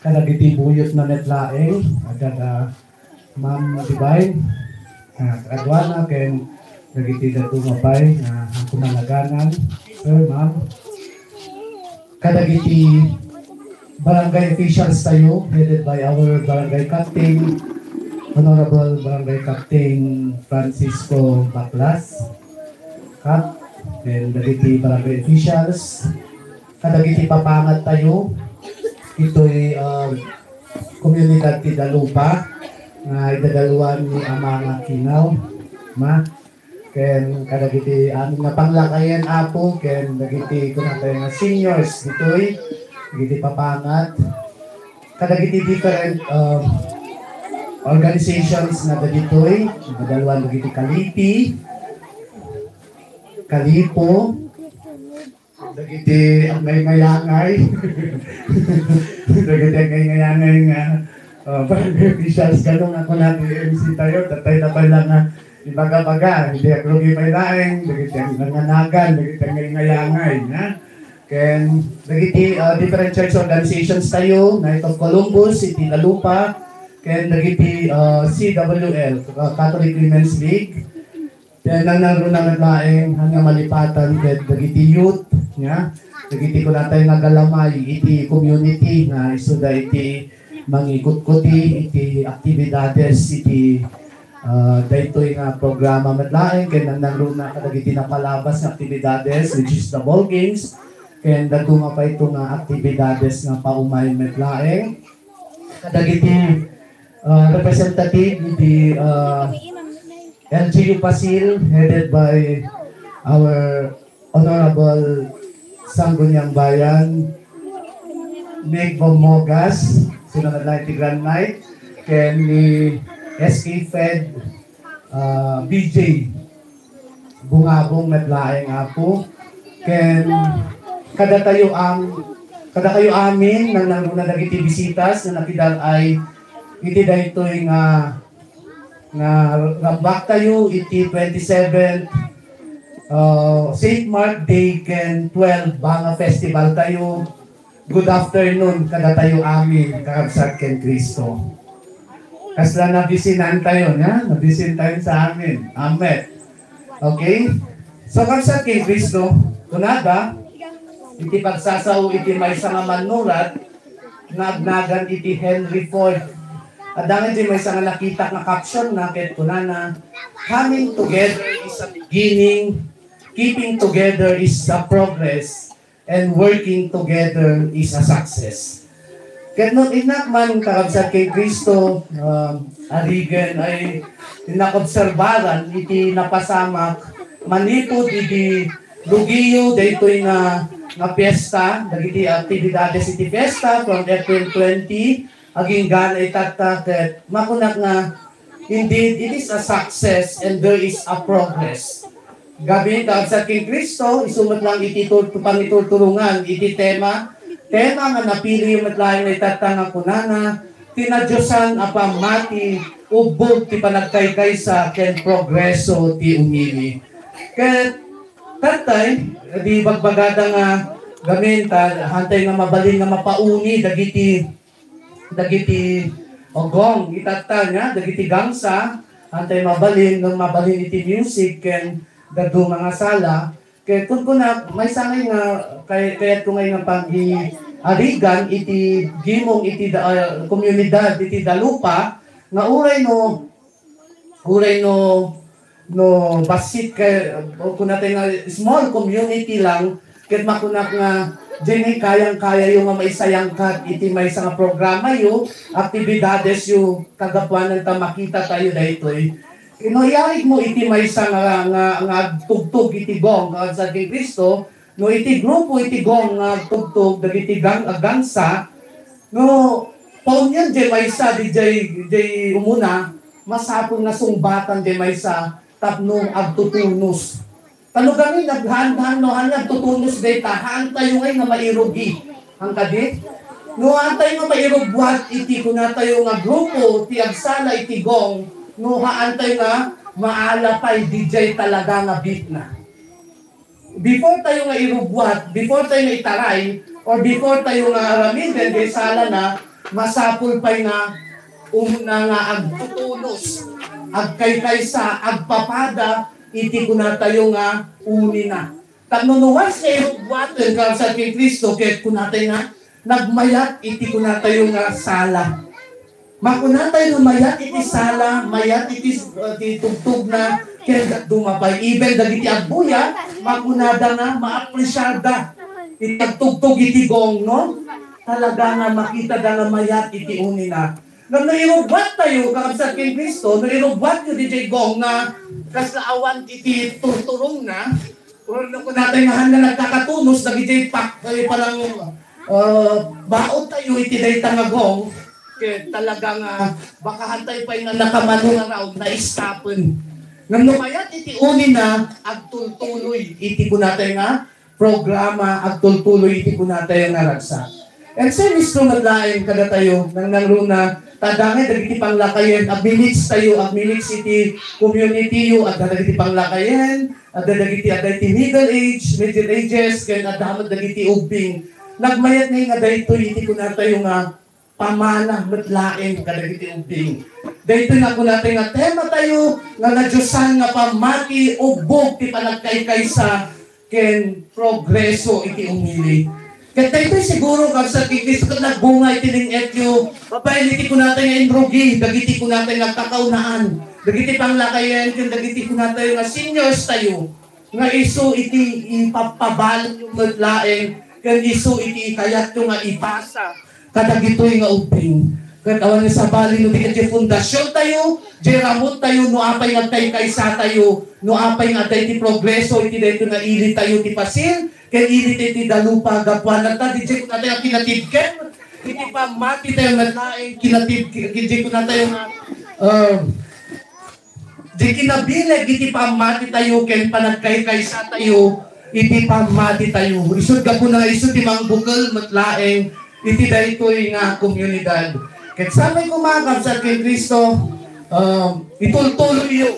Kadagiti buyot na met laeng, agada Ma'am Divine, ah, kaduana ken dagiti dadduma pay nga agkumanaganan, sir, ma'am. Kadagiti barangay officials tayo, headed by our barangay captain, Honorable Barangay Captain Francisco Baclas. Kap, and dagiti barangay officials, kadagiti papangattayo, itoy, ah, komunidad ti Dalupa, nga idadaluan ni Ama nga Kinaw, ma, ken kadagiti amin nga panglakayen, Apo, ken dagiti kunatayo nga seniors ditoy, dagiti papangat, kadagiti different, um, organizations nga dagitoy, idadaluan dagiti Kalipi, Kalipo, dagiti agngayngayangay. Dagiti agngayngayangay nga, uh, barangay officials, kano nga kunat ti M C tayo, tatay na pala nga ibaga-baga, hindi agrugi pay laeng, dagiti ang nanganagan, dagiti agngayngayangay, ha? Ken dagiti, uh, different church organizations tayo, Knight of Columbus, iti Dalupa, ken dagiti, uh, C W L, uh, Catholic Women's League, ken nangnangruna met laeng, haan nga malipatan ket dagiti youth, nya, dagiti kunatayo nga galamay iti community nga isuda iti mangikutkuti iti aktibidades iti, ah, daytoy nga programa met laeng, ken nangnangruna kadagiti napalabas nga aktibidades, which is the ball games, ken dadduma pay ito nga aktibidades nga paumay met laeng. Kadagiti, ah, representative iti, ah, L G U Pasil, headed by our Honorable Sangguniang Bayan, Nick Bomogas, sino nga laeng ti Grand Knight, ken ni S K Fed, ah, B J Bungabong met laeng, Apo, ken kadatayo am-, kadatayo amin, nangnangruna dagiti bisitas nga nakidal-ay iti daytoy nga nga rambaktayo iti twenty-seventh, uh, Saint Mark Day ken twelve Banga Festival tayo. Good afternoon kadatayo amin, kakabsat ken Cristo. Kasla nabisinan tayo, nya? Nabisin tayo sa amin. Amen. Okay? So, kabsat ken Cristo, kunada, iti pagsasao iti maysa nga mannurat, nga agnagan iti Henry Ford. Adda nga di maysa nga nakitak nga caption na ket kunana, "Coming together is a beginning, keeping together is a progress, and working together is a success." Ket no innak man, kakabsat ken Cristo, um, Arigen ay innak obserbaran iti napasamak manipud iti lugiyo daytoy nga, nga fiesta, dagiti aktibidades iti fiesta from April twenty, agingga na itatta, ket makunak nga, indeed, it is a success and there is a progress. Gamin, kakabsat ken Cristo, isu met lang iti tur-, pangiturturungan iti tema, tema nga napili met laeng itatta nga kunana, "Ti nadiosan a pammati, ubbog ti panagkaykaysa ken progreso ti umili." Ket tattay, di bagbagada nga gamin, ta, hantay nga mabalin nga mapauni dagiti dagiti gong, itatta nya, dagiti gangsa, hantay mabalin, ngem mabalin iti music ken dadduma nga sala, ket kunkunak, maysa ngay nga, kay-, kayatko ngay nga pag-iarigan iti gimong iti da-, ah, komunidad iti Dalupa, nga uray no Uray no, no bassit kay, o kunatay nga small community lang, ket makunak nga, diay kayang-kayayo nga maisayangkat iti maysa nga programayo, aktibidadesyo, kagapuanan ta makita tayo daytoy. No iyarig mo iti maysa nga, nga, nga agtugtog iti gong, kakabsat ken Cristo, no iti grupo iti gong nga agtugtog dagiti gang-, gangsa, no paunyan diay maysa, diay, diay umuna, masapul nga sungbatan diay maysa tapno agtutunos. Kano gamin, naghaanhan, no, han agtutunos dayta, haantayo ngay nga mairugi. Hankadi? No, haantayo nga mairugwat iti kunatayo nga grupo, ti agsala iti gong, no, haantayo nga maala pay, diay talaga nga beat na. Before tayo nga irugwat, before tayo nga itaray, or before tayo nga aramiden diay sala na, masapul pay nga umuna nga agtutunos, agkaykaysa, agpapada iti kunatayo nga uni na. Tapno no once nga irugwaten, kakabsat ken Cristo, ket kunatayo nga nagmayat iti kunatayo nga sala. Makunatayo no mayat iti sala, mayat iti, uh, ti tugtog na, Ken dadduma pay, even dagiti agbuya, makunada nga maapresiarda iti agtugtog iti gong, no? Talaga nga makitada nga mayat iti unina. Ngem no irubbuattayo, kakabsat ken Cristo, no irubbuatyo diay gong nga kasla awan iti turturongna, or no kunatay nga haan nga nagkakatunos dagiti pak-, eh, parang, ah, baottayo iti dayta nga gong, ket talaga nga baka haantay pay nga nakamano nga round, naistapen. Ngem no mayat iti unina, agtultuloy iti kunatay nga programa, agtultuloy iti kunatayo nga ragsak. And same is true met laeng kadatayo, nangnangruna, ta adda ngay dagiti panglakayen, agmi-mix tayo, agmi-mix iti community yo, adda dagiti panglakayen, adda dagiti, adda iti middle age, middle ages, ken adda met dagiti ubbing. Nagmayat ngay nga daytoy iti kunatayo nga pamana met laeng kadagiti ubbing. Daytoy nga kunatayo nga tema tayo nga nadiosan nga pammati, ubbog ti panagkaykaysa ken progreso iti umili. Ket daytoy siguro, kabsat ken Cristo, ket nagbunga iti ling-etyo babaen iti kunatayo nga inrugi dagiti kunatayo nga agkakaunaan, dagiti panglakayen ken dagiti kunatayo nga seniors tayo. Nga isu iti ipapabaliyo met laeng, ken isu iti kayatyo nga ibasa kadagitoy nga ubbing. Ket awan nga sabali no di ket diay fundasion tayo, diay ramut tayo, no apay nga agkaykaysa tayo, no apay nga adda iti progreso iti daytoy nga ili tayo ti pasil, ken ili tayo ti dalupa, gapuana ta diay kunatayo nga kinatibkem iti pammati tayo met laeng, kinatib-, diay kunatayo nga, um, Di kinabileg iti pammati tayo ken panagkaykaysa tayo iti pammati tayo. Isut' gapuna nga isu ti mangbukel met laeng iti daytoy nga komunidad. Ket sapay koma, kabsat ken Cristo, um, itultuloyyo.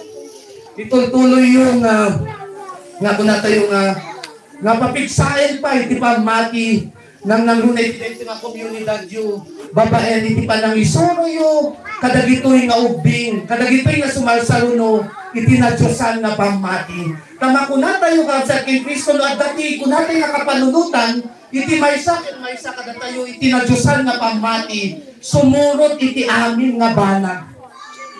Itultuloyyo nga, nga kunatayo nga nga papigsaen pay ti pammati, nangnangruna iti daytoy nga komunidadyo, babaen iti panangisuroyo kadagitoy nga ubbing, kadagitoy nga sumarsaruno iti nadiosan nga pammati. Ta makunatayo, kabsat ken Cristo, no adda ti kunatayo nga kapanunotan iti maysa ken maysa kadatayo iti nadiosan nga pammati, sumurot iti amin nga banag.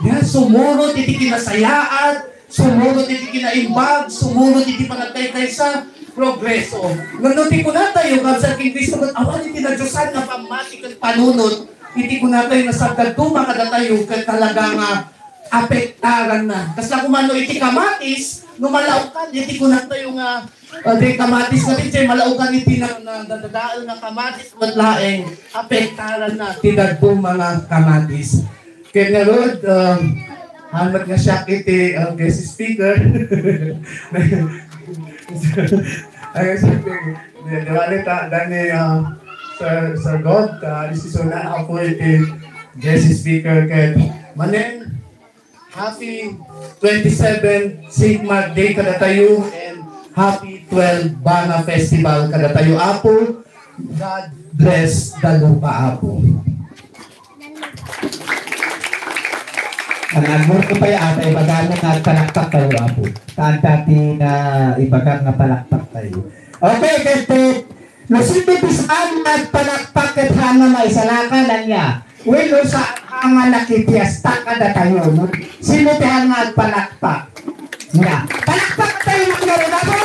Yan, sumurot iti kinasayaat, sumurot iti kinaimbag, sumurot iti panagkaykaysa, progreso. Ngem no ti kunatayo, kabsat ken Cristo, ket awan iti nadiosan nga pammati ken panunot, iti kunatayo nga sardaduma kadatayo, ket talaga nga apektaranna. Kasla koma no iti kamatis, no malaukan, iti kunatayo nga, uh, di kamatis nga di, malaukan iti na, na, nadadael nga kamatis, met laeng, apektaranna ti dadduma nga kamatis. Ken ngarud, um, haan met nga siak iti, uh, guest speaker. Ay, sige. Di, di bali ta, dani, uh, Sir, Sir God, uh, isisuna ako iti guest speaker ket manen, happy twenty-seven Saint Mark Day kadatayo and happy twelve Bana Festival kadatayo, Apo. God bless Dalupa, Apo. Ang agmurto pa ya, atay, ibagam nga agpalakpak tayo, Apo. Taan dati na ibagam nga palakpak tayo. Okay, ket, no sino ti saan nga agpalakpak ket haan nga maisalakan, ania? Wenno saan nga nakipiesta kadatayo, no? Sino ti haan nga agpalakpak? Nga, palakpak tayo, mga Apo!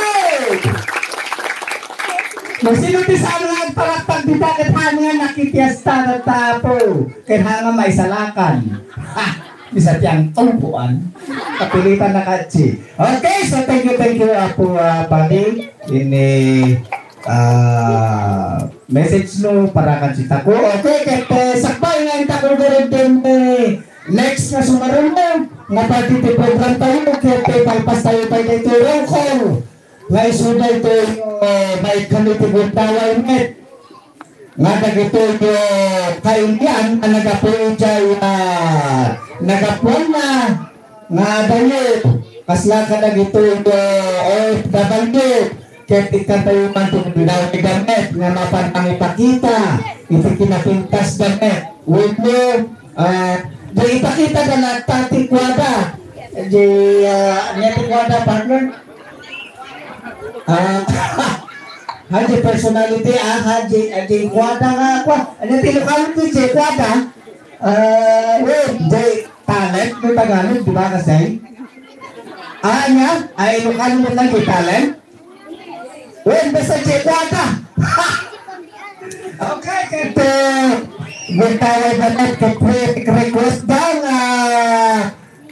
No sino ti saan nga agpalakpak dita ket haan nga nakipiesta data, Apo? Ket haan nga maisalakan. Ha! Bisa ti ang tumpuan. Kapilitan na katsi. Okay, so thank you, thank you, Apo, ah, Padi. Ini, ah, message no para kan sitako. Okay, ket, eh, sakbay nga intako garud din, eh, next nga sumaruno nga parte ti program tayo, ket, eh, bypass tayo pay dito, roll call. Nga isu daytoy, eh, maikkan iti gundaway met. Nga dagitoy, eh, kailian a nagapu idiay, ah, nagapuanna nga adda met, kasla kadagitoy, eh, O F W, ket ikatayo man ti gundaway da met nga mapan mangipakita iti kinapintasda met. Wenno, ah, di ipakita da latta ti kuada. Di, ah, ania ti kuada, partner? Ah, haji personality, ah, haji, haji kuada nga, kua-, ania ti Ilocano ti haji kuada? Ah, well, di talent, no Tagalog, di ba, kasi? Ania, ay Ilocano met lang, Italian? Wen, basta Jekwata. Okay, ket, eh, gintaway banet ket re-, request da nga,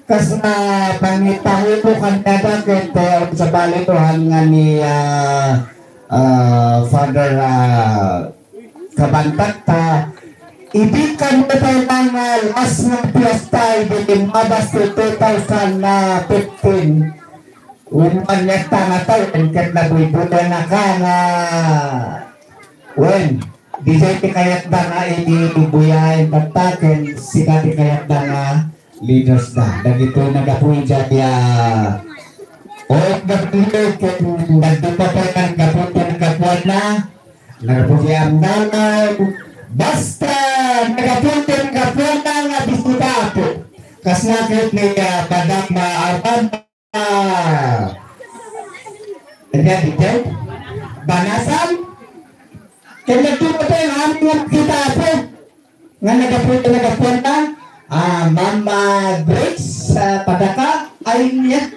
kas, ah, pangipangulo kaniada ket, eh, sabali to han nga ni, ah, ah, Father, ah, Kabantatta, idi kano tayo nga last nga fiesta, idi limmabas ti two thousand fifteen, wenno aniatta nga tawen ket nabuybuyanaka nga, wen, diay ti kayatda nga ibuyaen tatta ken sika ti kayatda nga leaders da. Dagitoy nagapu idiay, ah, O F W ken nagdupa pay nagapu ti nagapuanna. Nagapu ti amdalan. Basta nagapu ti nagapuanna nga bisita, Apo. Kasla ket ni, ah, Madam, ah, Armand, ah, ania ditoy? Banasan? Ken nagdupa pay nga amin nga bisita, Apo. Nga nagapu ti nagapuanna, ah, Mama Grace, ah, Padaka, ay niya,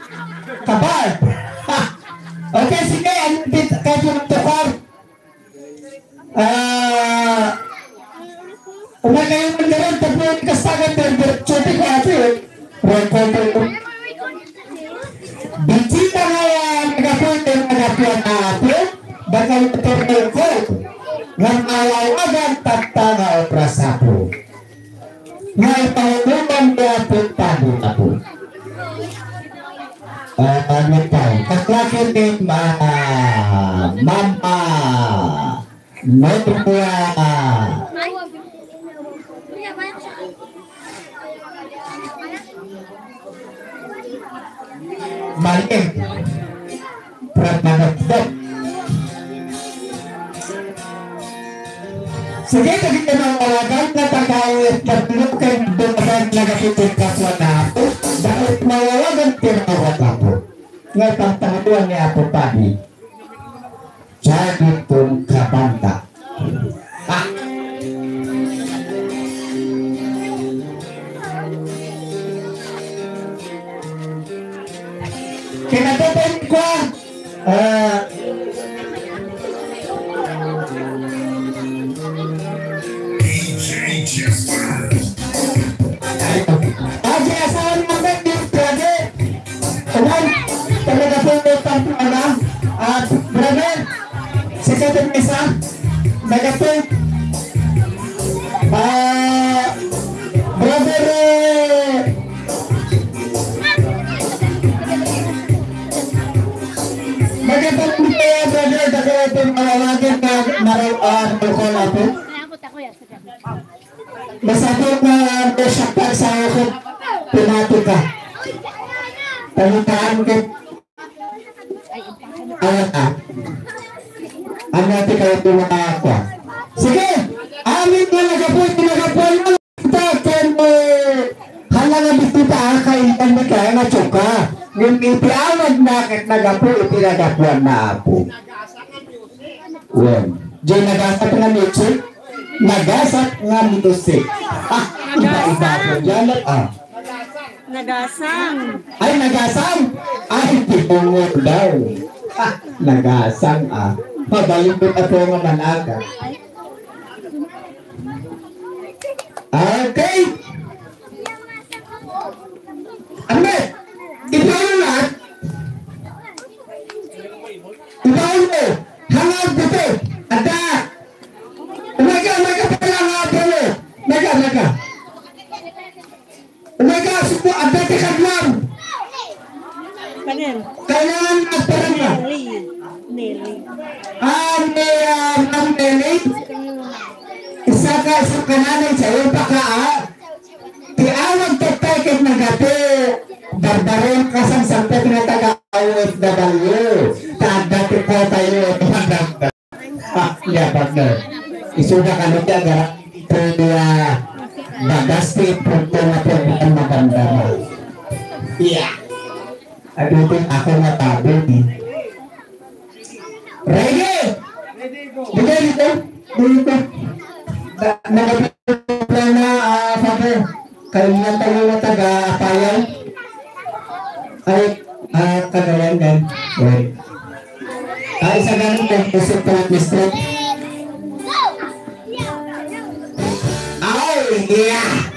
Kabar. Ha! Okay, sige, ano, di, kayo magtukar. Ah, umay kayo man ganun, tapos kastagan, pero, pero, chote ko, ate, eh. Record ko. Bisita nga nagapuy ken nagapuan a Apo, dakay ti record nga maawagan tatta nga obras, Apo. Nga ipauluan ti Apo padi, Apo. Ah, ano pa? Kaklase ni Ma-, Mama Nobia. Maliit. Prapanagdap. Sige, dagiti nangawagan nga taga-O F W ken dumasan nga nagapipigkaswa na Apo, dagiti mawawagan ti rawat Apo. Nga ipagtangaduan ni Apo Padi. Jaditong kabanda. Ah! Kinatapos ko, ah, D J Chester. Ay, okay. Agi asawa ni Mama, di pwede. Ayan, talaga po yung pang-, ano, ah, brother, second mesa, brother, ah, brother, eh, magandang gabi, brother, dagiti mga lagi na, na, ah, ano ko lang po. Masapul nga, ah, siya pa sa akong tematika. Palitaan ko. Ayan, ah. Ano natin kayo ito mga akwa? Sige! Amin nga nagapuan, nagapuan mo. Kita, ken, eh, hala nga bisita, ah, kailan na kaya nga tsuka. Ngem iti awag na, ket nagapu, iti nagapuan na Apo. Wen. Diay nagasat nga music? Nagasat nga music. Ah, iba-iba po dialect, ah. Nagasang. Ay, nagasang? Ay, di po mo daw. Ah, nagasang, ah. Mabalik po ka po nga malaga. Okay. Amen. Ipaano na? Ibaon mo. Hangad dito. Ada. Umaga, umaga pa lang, ah, bro. Umaga, umaga. Umaga, suko, ada ti kadlam. Kanin? Kailangan agparang na. Nelly. Nelly. Ah, ni, ah, Ma'am Nelly. Isa ka, isa ka nanay sa'yo, baka, ah. Ti awag tattay ket nagapu, barbareng kasangsangbet nga taga-O F W. Ta adda ti kuwatayo, madagdag. Ah, yeah, partner. Isuda kano ti agara-, ti, ah, bagas ti punto nga problema, madamdama. Yeah. Adutin ako nga tabi, eh. Ready? Dito, dito. Dito. Na, nagapit na, ah, Father. Kailan tayo na taga-Apayao? Ay, ah, Kagayan, kan? Wait. Ay, sa ganun, nag-isip ko ng mistake. Ay, yeah!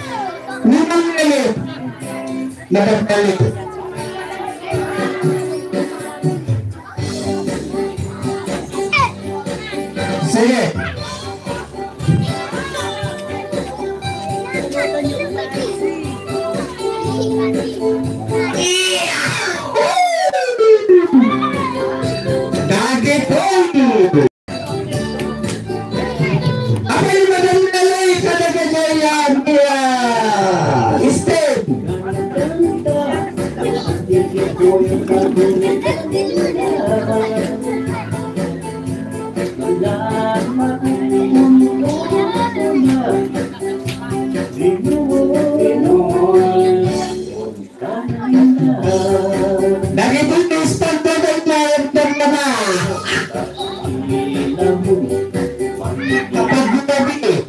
Limang minute. Nagagalit. Sige. Dagitong. Apay, Madam Nelly, kadagadayan, yeah. Steve. Dagiti mister Dodong Maendang naman. Kapag gabi.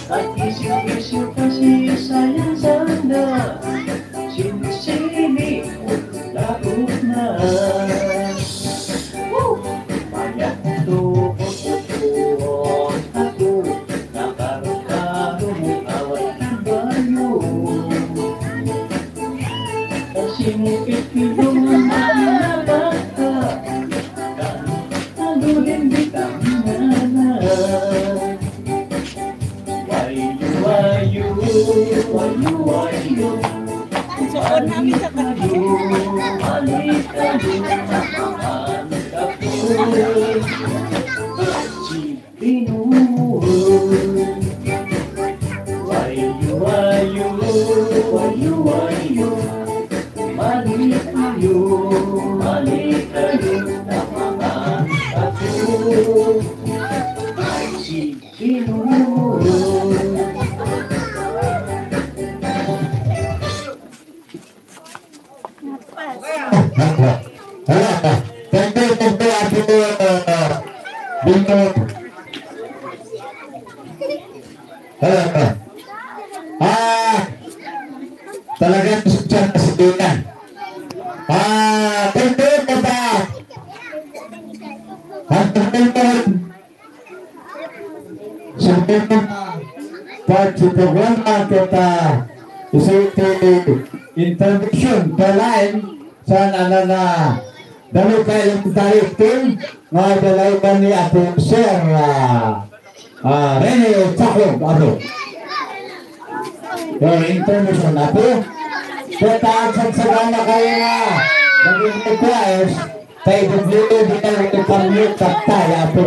At isip-isip kasi sayang sana. Sinisili ko, dakot na. Mayat to, pupuon ako, nakarkaro mo awat ng bayo. Kasi mo pipilong ang mga bata, ano rin di tama na. Suon namin sa kanila. Wala pa. Thank you, thank you, Ate, uh, Bingo. Wala pa. Ah, talagang siya na si Dina. Ah, thank you, Papa. Ang Sabi mo na part sa programa ket, ah, iti intervention pa laeng saan a na, na, daloy ka elementary team nga dalayan ni Apo Sir, ah, ah, Rene Chacon, ano? Your intervention, Apo. Ket, ah, agsagsaganakayo nga naging request, Kay W D L ni Pamilya Taktay, Apo.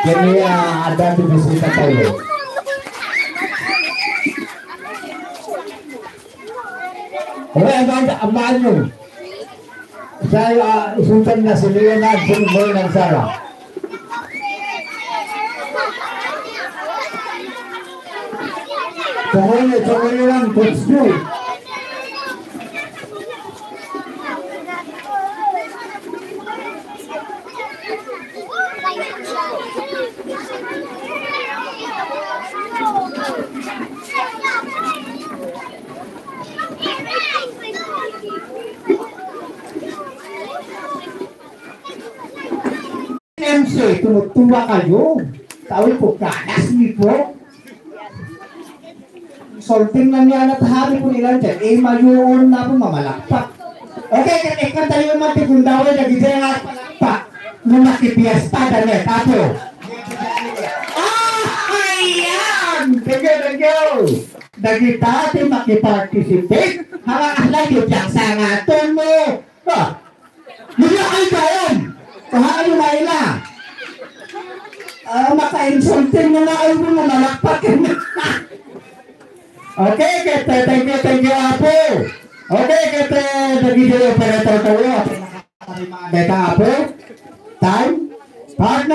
Kaniya, adda ti bisita tayo. Wala, ang, ang, ang maanyo. Sa, ah, isundan na si Leonard Junior ng Sara. Tumuloy, tumuloy lang, Coach Drew. M C, tumutulak kayo. Tao ko, kanas ni po. Solting na niya na tahari po nila dyan. Eh, mayuon na po mamalakpak. Okay, kan-, eh, kantayo man ti gundaway na gidya nga palakpak. No makipiesta da met, Apo. Ah, ayan! Thank you, thank you. Dagita ti makiparticipate. Hanga aslay di diak sangaton mo. Ah, mula ay kayan. Kahaan mo maila. Ah, maka-insulting na nga ay mo malakpak. Okay, ket, eh, thank you, thank you, Apo. Okay, ket, eh, dagiti operator tayo, Apo, nakatarima dayta, Apo. Time. Partner,